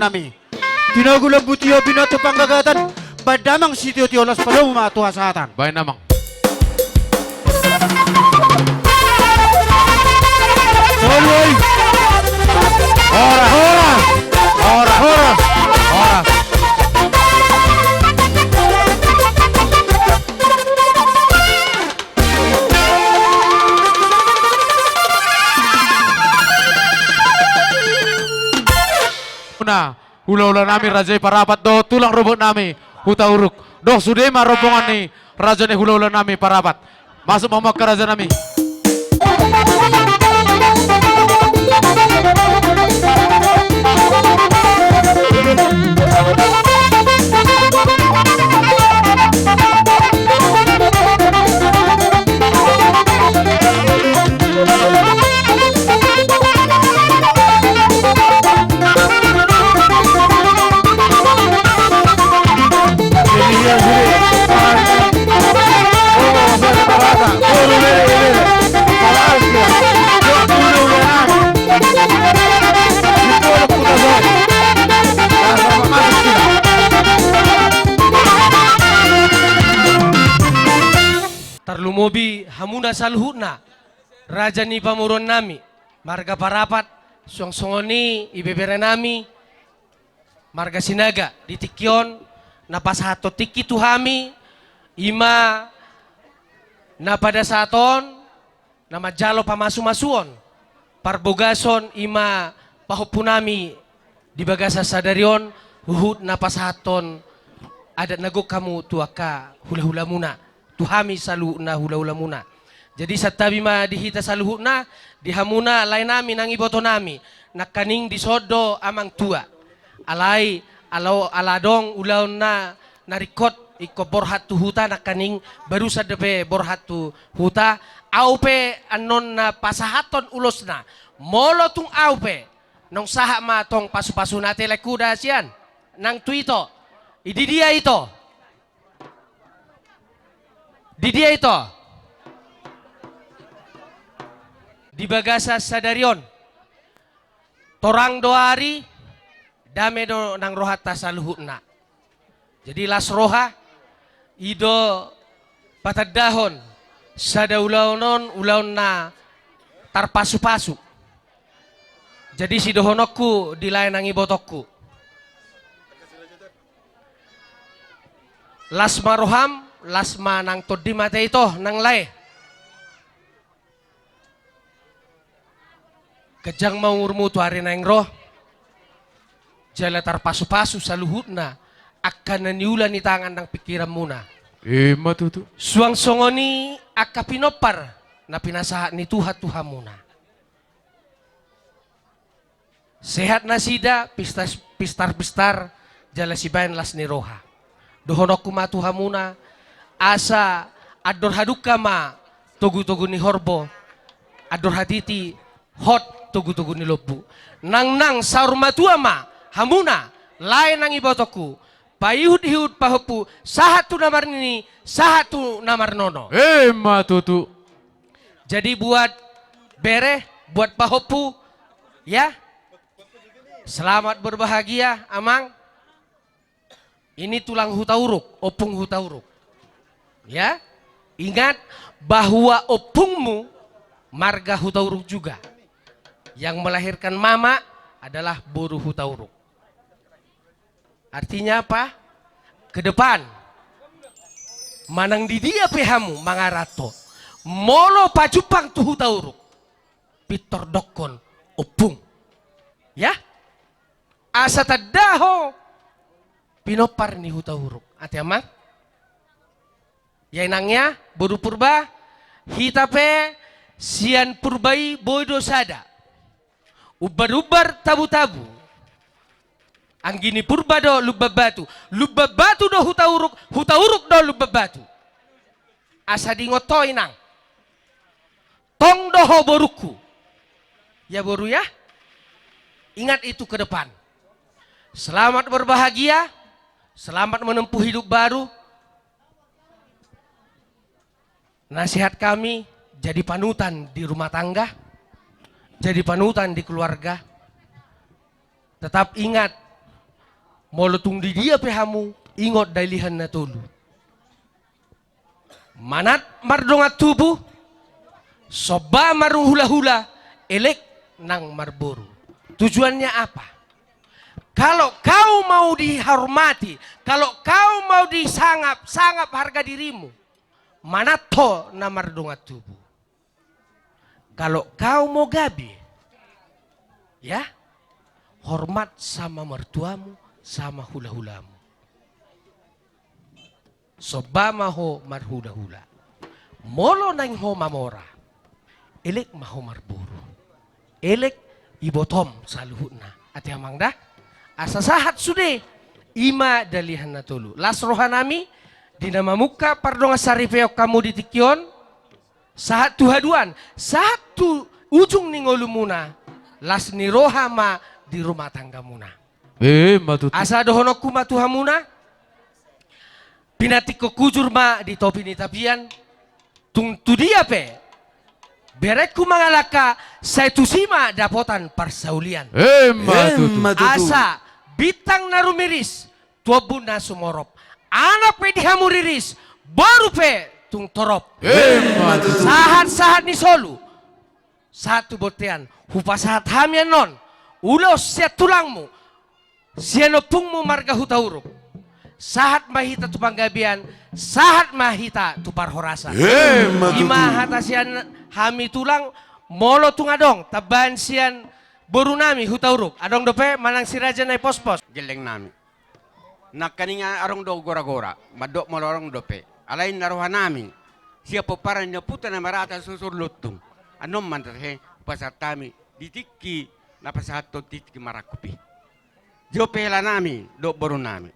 nami. Tinogu lambu tio, binoto panggagatan, baen damang sitio-tio, las palomu ma tu hasahatan. Baen damang. Oi, oi. Horas, horas. Horas, horas. Horas. Nah, hulahula nami raja i Parapat dohot tulang rorobot nami Hutauruk. Dohot sude ma rombongan ni raja ni hulahula nami Parapat. Masuk ma hamu angka raja nami. Tarlumobi hamuna saluhutna, raja ni pamoruon nami, marga Parapat, suang songon i ibebere nami, marga Sinaga, di tingki on, na pasahathon tingki tu hami, i ma na pada saat on, na manjalo pamasumasuon, parbogason i ma pahompu nami di bagasan sadari on, huhut na pasahathon adat na gok hamu tu angka hulahulamuna, tu hami saluhutna hulahulamuna. Jadi santabi ma di hita saluhutna, di hamuna lae nami nang iboto nami, nangkaning dison do amang tua. Alai, ala, ala adong ulaon na, na ringkot, ingkon borhat tu huta, nangkaning barusan dope borhat tu huta, au pe annon na pasahathon ulosna, molo tung au pe, naung sahat ma tong pasupasuna, ate laengku da sian, nang tu ito, i di dia ito? Di dia ito? Di bagasan sadari on. Torang do ari, dame do nang rohanta saluhutna. Jadi las roha, i do patandahon sada ulaon on, ulaon na tarpasupasu. Jadi sidohononku di lae nang ibotongku. Las ma roham, las ma nang tondim ate ito, nang lae. Ganjang ma umurmu tu ari naeng ro. Jala tarpasupasu saluhutna angka na niula ni tangan nang pingkiranmuna. Ima tutu. Suang songon i angka pinompar na pinasahat ni Tuhan tu hamuna. Sehat nasida, pistas-, pistarpistar, jala sibaen las ni roha. Dohononku ma tu hamuna, asa andor hadungka ma togutogu ni horbo, andor hatiti hot togutogu ni lombu. Nangnang saur matua ma hamuna, lae nang ibotongku, paihutihut pahompu, sahat tu na marnini, sahat tu na marnono. Ima tutu. Jadi buat bere, buat pahompu, ya. Selamat berbahagia, Amang. Ini tulang Hutauruk, ompung Hutauruk. Ya. Ingat bahwa ompungmu marga Hutauruk juga. Yang melahirkan mama adalah boru Hutauruk. Artinya apa? Ke depan, manang di dia pe hamu mangaranto, molo pajumpang tu Hutauruk, pintor dokkon ompung. Ya? Asa tanda ho pinompar ni Hutauruk. Ate, Amang? Ya, inang ya, boru Purba, hita pe sian Purba i boi do sada. Umbarumbar tabutabu. Anggi ni Purba do Lumban Batu. Lumban Batu do Hutauruk, Hutauruk do Lumban Batu. Asa diingot ho, inang. Tong do ho borungku. Ya, boru, ya. Ingat itu ke depan. Selamat berbahagia, selamat menempuh hidup baru. Nasihat kami, jadi panutan di rumah tangga, jadi panutan di keluarga. Tetap ingat, Molo tung di dia pe hamu, ingot dalihan na tolu. Manat mardongan tubu, somba marhulahula, elek nang marboru. Tujuannya apa? Kalau kau mau dihormati, kalau kau mau disangap, sangap harga dirimu, manat ho na mardongan tubu. Kalau kau mau gabe, ya, hormat sama mertuamu, sama hulahulamu. Somba ma ho marhulahula. Molo naeng ho mamora, elek ma ho marboru. Elek ibotom saluhutna. Ate amang da? Asa sahat sude, i ma dalihan na tolu. Las rohanami, di na mamungka pardongan saripeon hamu di tingki on, sahat tu haduan, sahat tu ujung ni ngolumuna, las ni roha ma di rumah tanggamuna. Emma tutu. Asa dohononku ma tu hamuna, pinantikhon hujur ma di topi ni tapian, tung tu dia pe berengku mangalangka, sai tusi ma dapotan parsaulian. Emma tutu. Emma tutu. Asa bintang na rumiris, tu ombun na sumorop, anak pe di hamu riris, boru pe tung torop. Emma tutu. Sahat-sahat ni solu, sahat tu bontean, hupasahat hami annon ulos sian tulangmu, sian ompungmu marga Hutauruk. Sahat ma hita tu panggabean, sahat ma hita tu parhorasan. Emma tutu. I ma hata sian hami tulang, molo tung adong tambahan sian borunami Hutauruk, adong dope manang si Raja Naipospos? Gellengnami. Nangkaning adong do gora-gora, mandok molo adong dope. Alai na rohanami, sian pomparan ni ompunta na marhata susur lontung, annon ma tahe pasahat hami di tingki na pasahathon tingki marangkup i. Jolo pe helanami dohot borunami.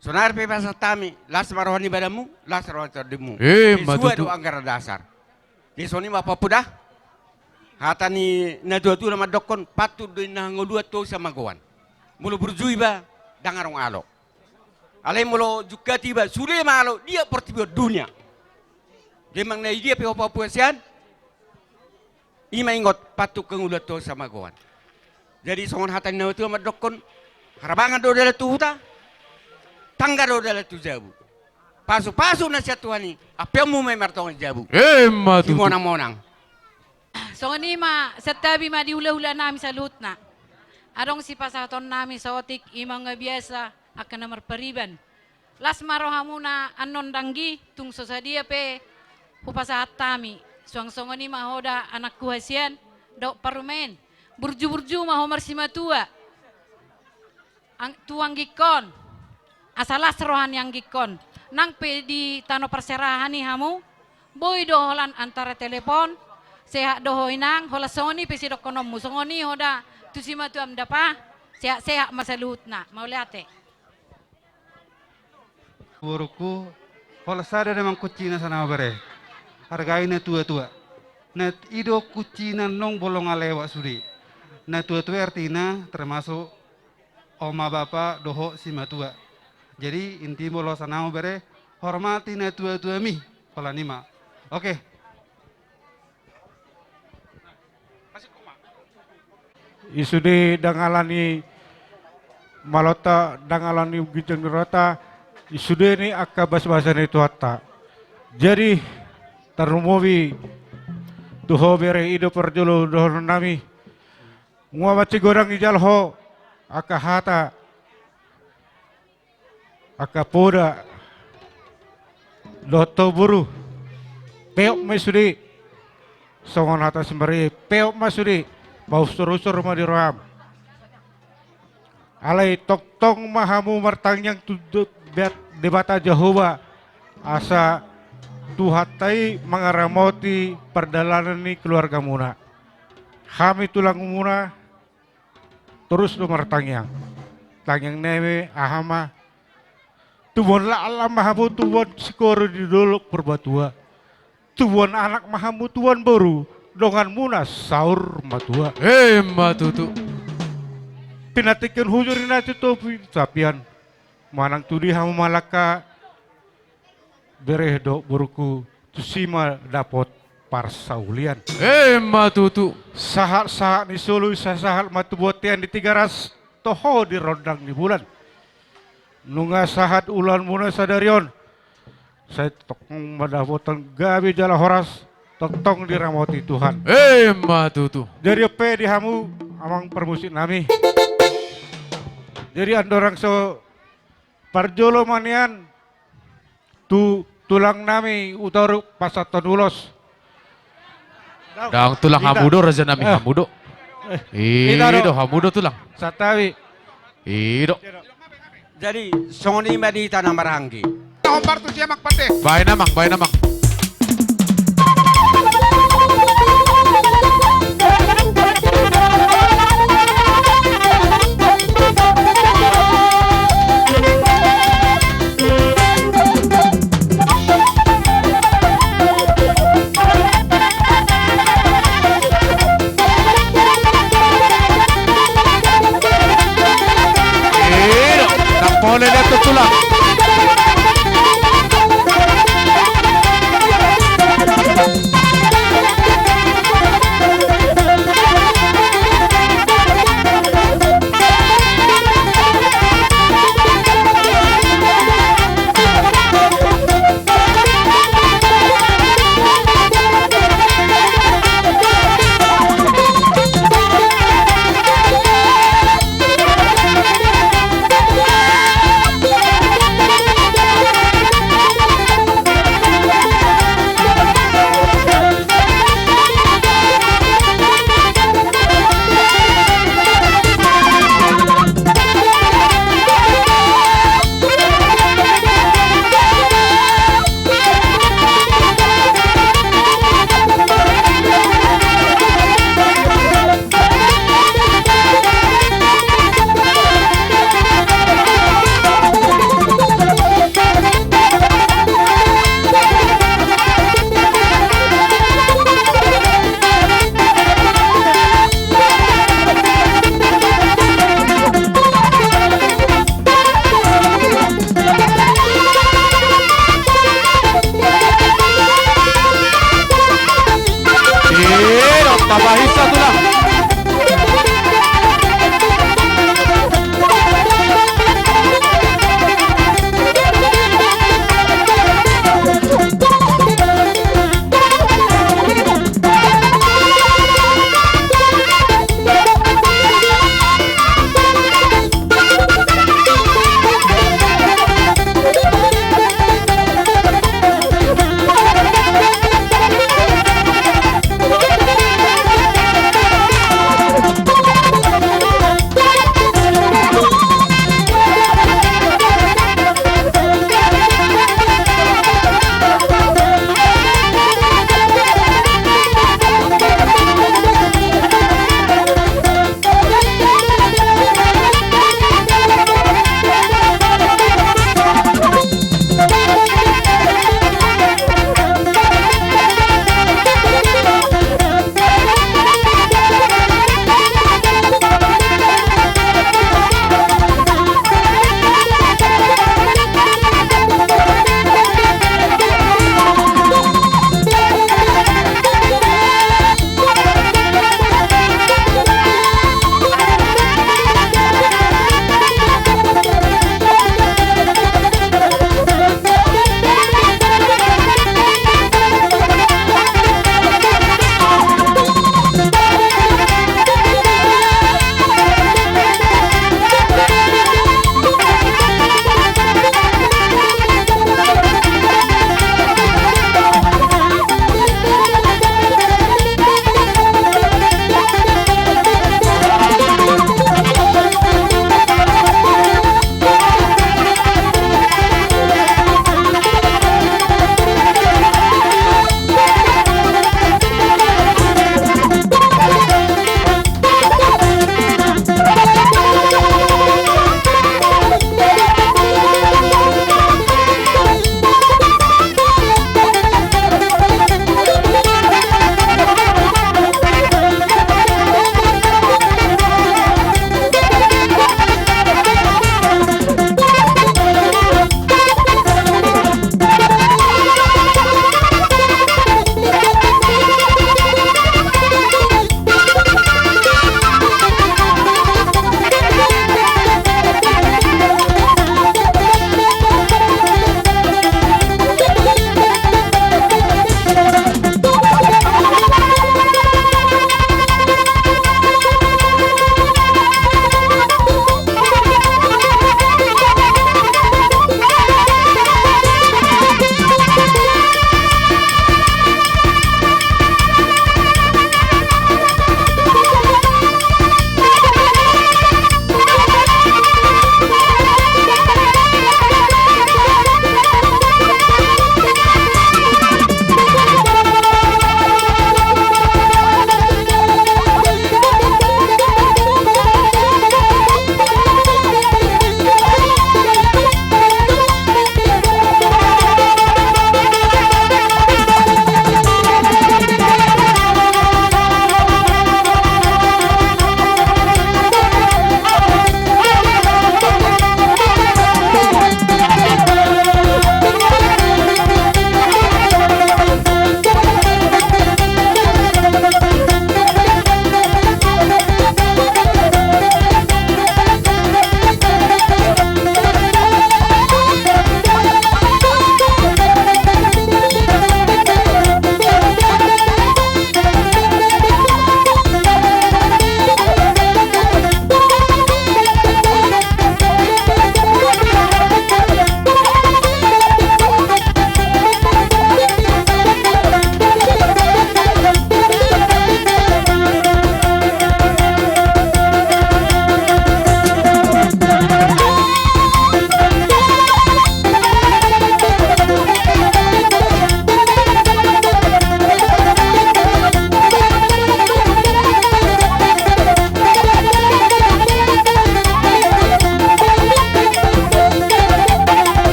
Saonari pe pasahat hami, las ma roha ni badanmu, las roha ni tondimu. Emma tutu. Sesuai dohot anggaran dasar. Jadi songon i ma pampu da. Hata ni natua-tua na mandokkon, pantun do inna hangoluan tu hamagoan. Molo burju iba, ndang adong alo. Alai molo jungkat iba, sude ma alo di portibi on dunia. Jadi manang na di dia pe ho pampu sian, i ma ingot, pantun hangoluan tu hamagoan. Jadi songon hata ni natua-tua mandokkon, harabangan do dalan tu huta, tangga do dalan tu jabu. Pasu-pasu na sian Tuhan i, ampeonmu ma i martonga ni jabu. Emma tutu. Simonang-monang. Songon i ma, santabi ma di hula-hulanami saluhutna. Adong sipasahatonnami saotik, i ma nga biasa angka na marpariban. Las ma rohamuna annon danggi, tung so sadia pe hupasahat hami. Suang songon i ma ho da anakku hasian dohot parumaen. Burju-burju ma ho marsimatua. Ang-, tu anggingkon. Asa las roha ni anggingkon. Nang pe di tano parserahan i hamu, boi do holan antara telepon, sehat do ho inang, holan songon i pe sidokkononmu, songon i ho da tu simatuam da pa, sehat-sehat ma saluhutna, mauliate. Borungku, holan sada do amang kuncina, sanak bere. Hargai natua-tua. Na i do kuncina, nang bolon nga lewat sude. Natua-tua artina termasuk oma, bapa dohot simatua. Jadi inti molo sanak bere, hormati natua-tuami, holan i ma. Oke. I sude ndang alani malonta, ndang alani ginjang ni rohanta, i sude ni angka basa-basa ni Tuhanta. Jadi tarlumobi tu ho bere, i do parjolo dohononnami. Nunga mansai godang dijalo ho angka hata, angka poda dohot ho boru, peop ma i sude. Songon hata simarria, peop ma sude, pausur-usur ma di roham. Alai tongtong ma hamu martangiang tu De-, Debat-, Debata Jahowa, asa Tuhanta i mangaramoti pardalanan ni keluargamuna. Hami tulangmuna, torus do martangiang. Tangiangnami aha ma? Tubuan laklak ma hamu tubuan sikoru di Dolok Purbatua. Tubuan anak ma hamu tubuan boru, donganmuna saur matua. Emma tutu. Pinantikhon hujur i na tu topi tapian. Manang tu dia hamu mangalangka, bere dohot borungku, tusi ma dapot parsaulian. Emma tutu. Sahat-sahat ni solu, sahat-sahat ma tu bontean di Tigaras, toho di rondang ni bulan. Nunga sahat ulaonmuna sadari on, sai tongtong mandapothon gabe jala horas, tongtong diramoti Tuhan. Emma tutu. Jadi on pe di hamu amang parmusik nami. Jadi andorang so parjolo ma nian tu tulang nami Utoruk pasahathon ulos. Ndang tulang, hamu do raja nami, hamu do. I do, hamu do tulang. Santabi. I do. Jadi songon i ma di hita na marhahaanggi. Hombar tusi amang pande. Baen amang, baen amang. I do, ndang pola diatur tulang.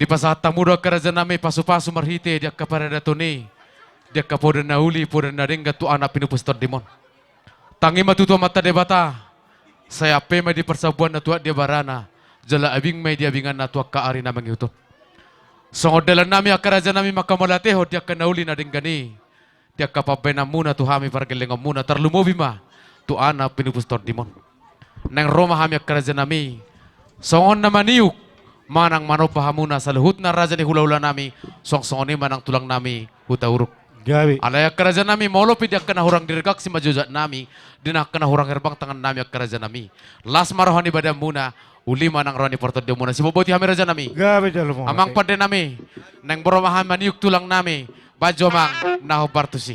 Pasahat hamu do angka raja nami pasu-pasu marhite di angka paradaton i, di angka poda na uli, poda na denggan tu anak pinupus tondimon. Tangi ma tutu Amanta Debata, sai ampe ma i di parsambuanna tu aek di abarana, jala abing ma i di abinganna tu angka ari na mangihut on. Songon dalan nami angka raja nami manghamauliatehon di angka na uli na denggan i, di angka pambahenanmuna tu hami pargellengonmuna, tarlumobi ma tu anak pinupus tondimon. Naeng ro ma hami angka raja nami, songon na maniuk manang manompa hamuna saluhutna raja ni hula-hula nami, songon-songon i ma nang tulang nami Hutauruk. Gabe. Alai angka raja nami, molo pe di angka na hurang dirgak simanjujak nami, di angka na hurang herbang tangan nami angka raja nami, las ma roha ni badanmuna, uli ma nang roha ni partondionmuna. Siboboti hami raja nami. Gabe jalo mo. Amang pande nami, naeng ro ma hami maniuk tulang nami, bahen jo amang na hombar tusi.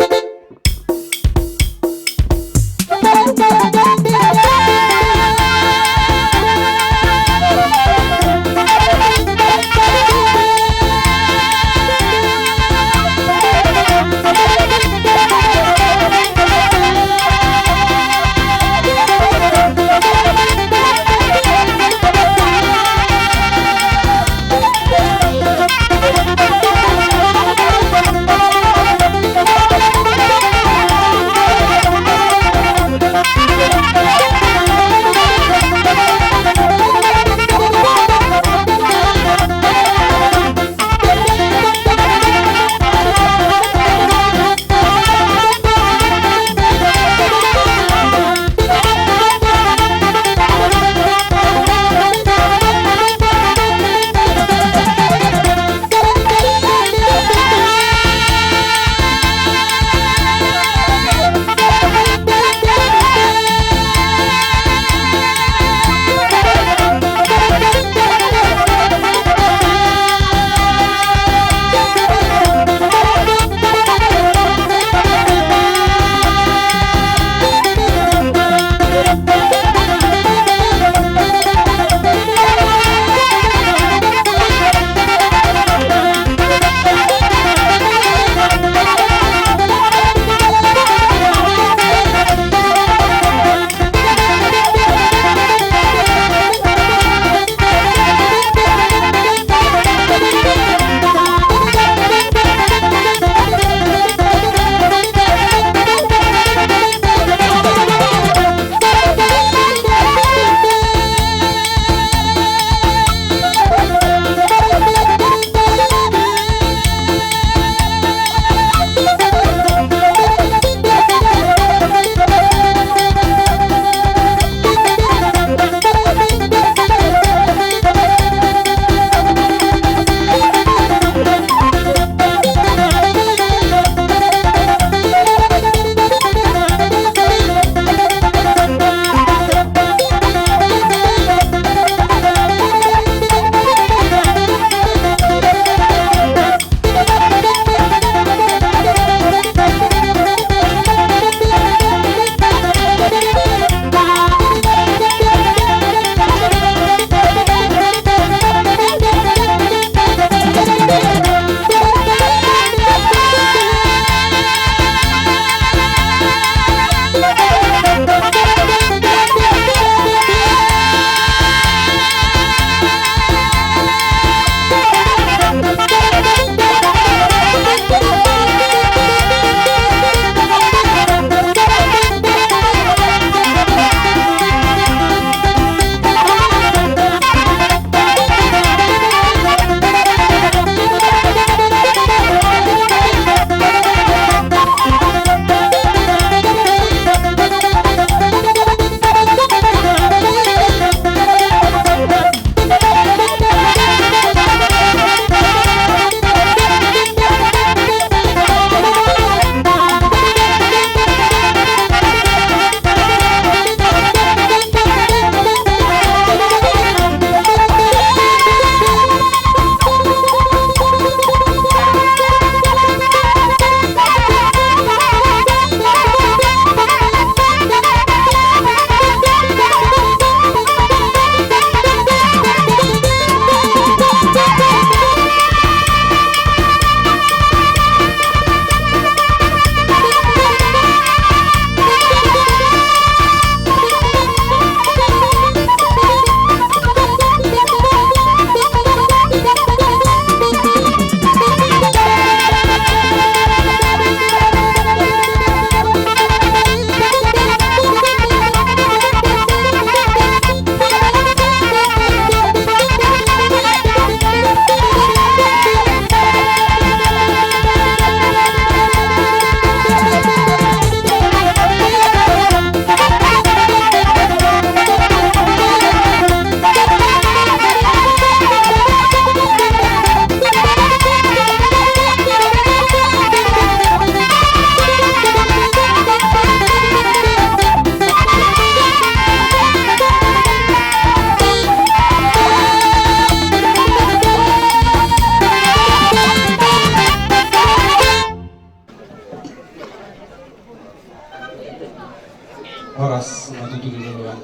Horas ma tutu di loloan.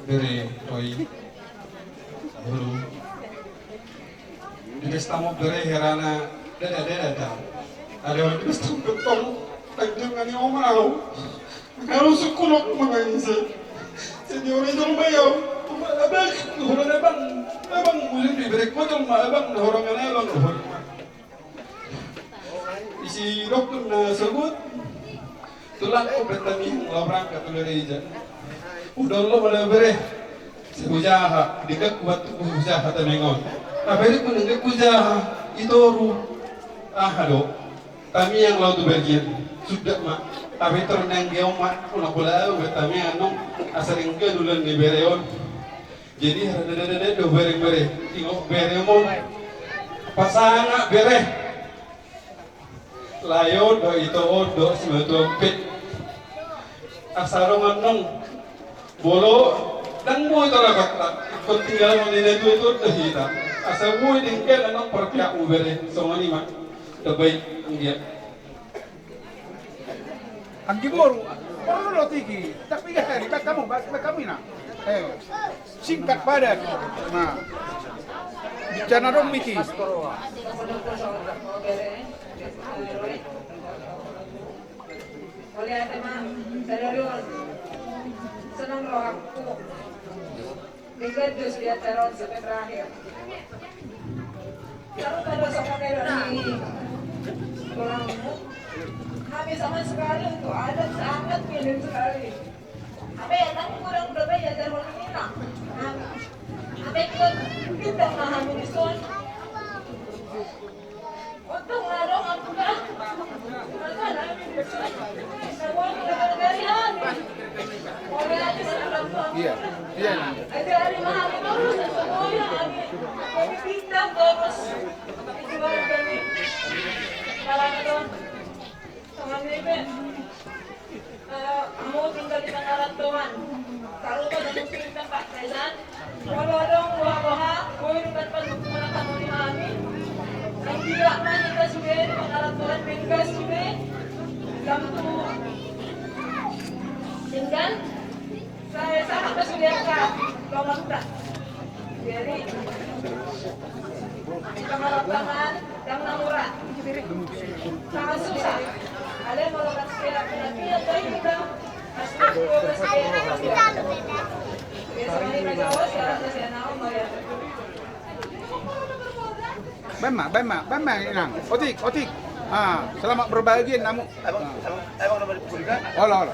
Bere, Roy, Hulu. Di pesta ma bere, herana dada dada ta. Ada orang di pesta ma tong tanjung ani oma au. Kalau sukulok mengaji se. Senior itu lumayan. Abang, hulu na bang, abang musim di bere kocong ma abang, orang aneh abang. Isi dokun na sogot. Tulang ku bertamiang laho berangkat tu gereja. Udah lo pada bere. Sai hujaha, denggan ku buat hujaha tamiang on. Apa itu pun denggan ku jaha. Itoru. Aha do. Tamiang laho tu berjian. Sudah ma. Apa itu renang geoma. Unang bola bertamiang nong. Asa denggan ulan ni bere on. Jadi hara dada dada do bere bere. Tingok bere mo. Pasanga bere. Lae on do, ito on do, simatua pe. Asa adong annon. Molo ndang boi taragat ta. Ingkon tinggal on ni na tua ito do hita. Asa boi denggan annon parpiak mu bere. Songon i ma. Tabai anggia. Anggi boru, porlu do tiki, tapi gari, bak kamu, bak, bak kamu ina. Eh, singkat padat. Nah, bicara dong, Miki. Mauliate ma, sadari on. Senang rohangku. Denggan jo sude acara on sampe terakhir. Taruh pada sokat ni tulangmu. Hami sama sekali untuk adat sangat minim sekali. Apa ya, kan kurang berapa ya, jangan ini nak. Apa ikut kita pahami di son. Iya, iya. Eh, hamu tinggal di Tangerang, Tuan. Tarupa dan muslim tempat Thailand. Walau dong, wah, wah, woi, dekat pun, mana kamu di kami? Dan tidak main ke sudah, Tangerang, Tuan, bengkas sudah. Jam tu. Tinggal. Saya sama ke sudah, Kak. Lomak, Kak. Jadi, kita harap tangan. Dang na mura. Sangat susah. Ada yang mau lepas sepeda, kena tiap kali kita. Masuk ke sepeda. Baen ma, baen ma, baen ma, Inang. Otik, otik. Ah, selamat berbahagia, namu. Abang, abang, abang nomor sepuluh kan? Ola, ola.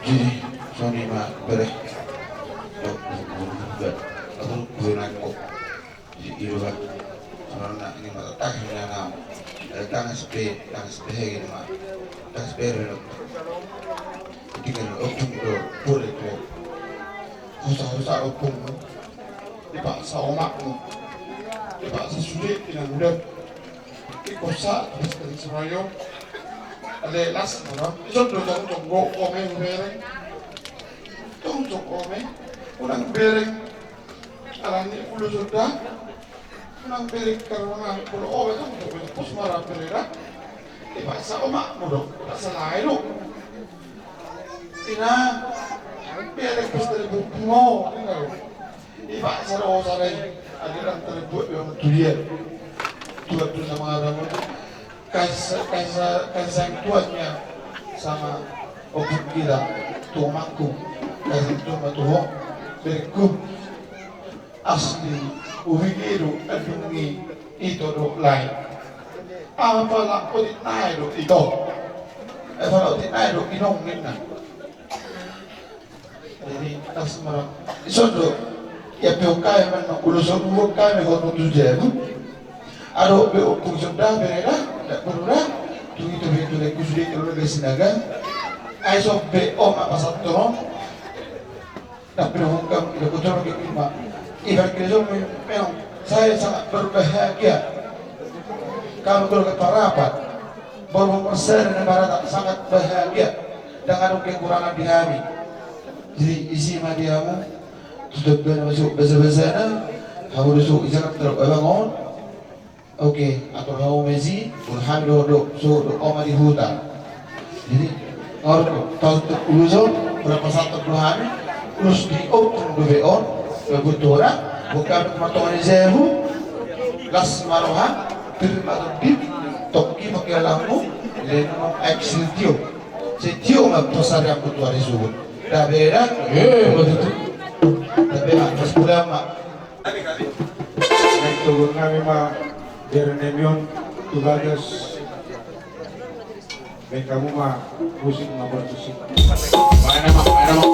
Jadi, songon i ma bere. Yo, bere nangkok. Jadi, i do kan. Songon na ini ma, tah, ini na. Eh, tangan sepe, tangan sepe, ini ma. Tangan sepe, ini. Tinggal ompung do, boleh do. Husa-husa ompung. Dipaksa omakmu. Dipaksa sude, inang uda. Ingkon sa, terus dari Surayo. Ale las, apa? Ison do tong tong go ome bereng. Tong tong ome. Unang bereng. Alani ulos on da. Unang bereng karena ulos ome tong tong. Pos marah bereng da. Dipaksa omakmu do. Dipaksa lae do. Ina. Bereng pos dari buku mau. Ina. Iba saro saro i, adi lang terbuat memang tulian. Tuhan tu sama orang itu. Kas, kas, kasang tuannya sama ompung kita, tu omakku. Kasang tuan ma tu ho, berengku. Asli, ubi kedo, adungi, ito do lae. Apa lang otik nae do ito. Apa lang otik nae do inong ninna. Jadi, tas merah. Ison do. Ia pe hon kami man, ulos on hon kami hon tu jabu. Adong be ompung sonda bereda, ndak perlu da. Tunggu tu be tu be kusude tu be sinaga. Ai so be om apa satu rom. Ndak perlu hon kami, ndak kucor ke lima. Ibar ke so memang. Saya sangat berbahagia. Kami keluarga Parapat, Boromon Persada dan Barata sangat bahagia dengan kekurangan di kami. Jadi isi ma di hamu, tutup dengan masuk basa-basana, hamu do suhut di Jakarta, abang on. Oke, atur hamu ma isi, molo hami do, do, suhut do, oma di huta. Jadi, ngarut do, tahu tu ulos on, berapa satu do hami, ulos di opung do be on, be butuh orang, bukan martonga ni jabu, las ma roha, terima tondi, tongki pakai lamu, leno exiltio. Setio ma pasari aku tu ari suhut. Dah beda. Eh, betul. Tapi ma, pas pulang ma. Baik, togon nami ma, bere nami on, tu bagas. Baen hamu ma, musik ma, bermusik. Mana ma, mana ma.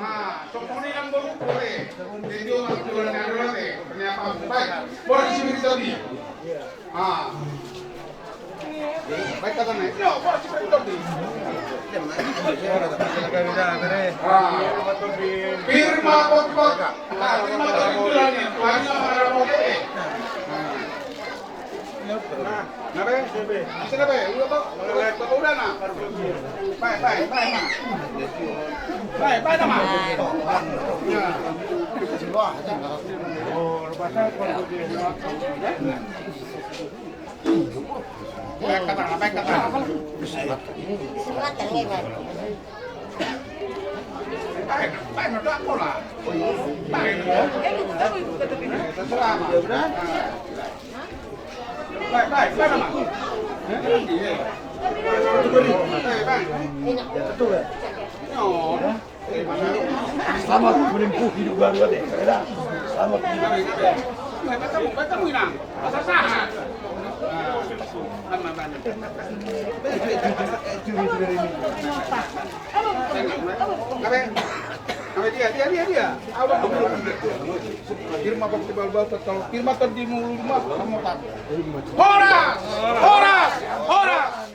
Ah, so moni nang boru kore. Jadi orang tua nang ade, ternyata baik. Boru si Bintang. Ah. Baik kata nih. Yo, boru si Bintang. Ah. Firma kontrak. Ah, firma kontrak. Tuhan yang mengarahkan. Nah, na be? Bisa na be? Udah, Pak? Bapak udah, nah? Baik, baik, baik, nah. Baik, baik, nah, Mas. Ya. Baik, kata, baik, kata. Baik, baik, nah, tak apa lah. Baik. Terserah, Mas. Nah. Selamat menempuh hidup baru, ate. Selamat hidup. Firma bakti balbal, firma tondi mulu rumah. Horas! Horas! Horas!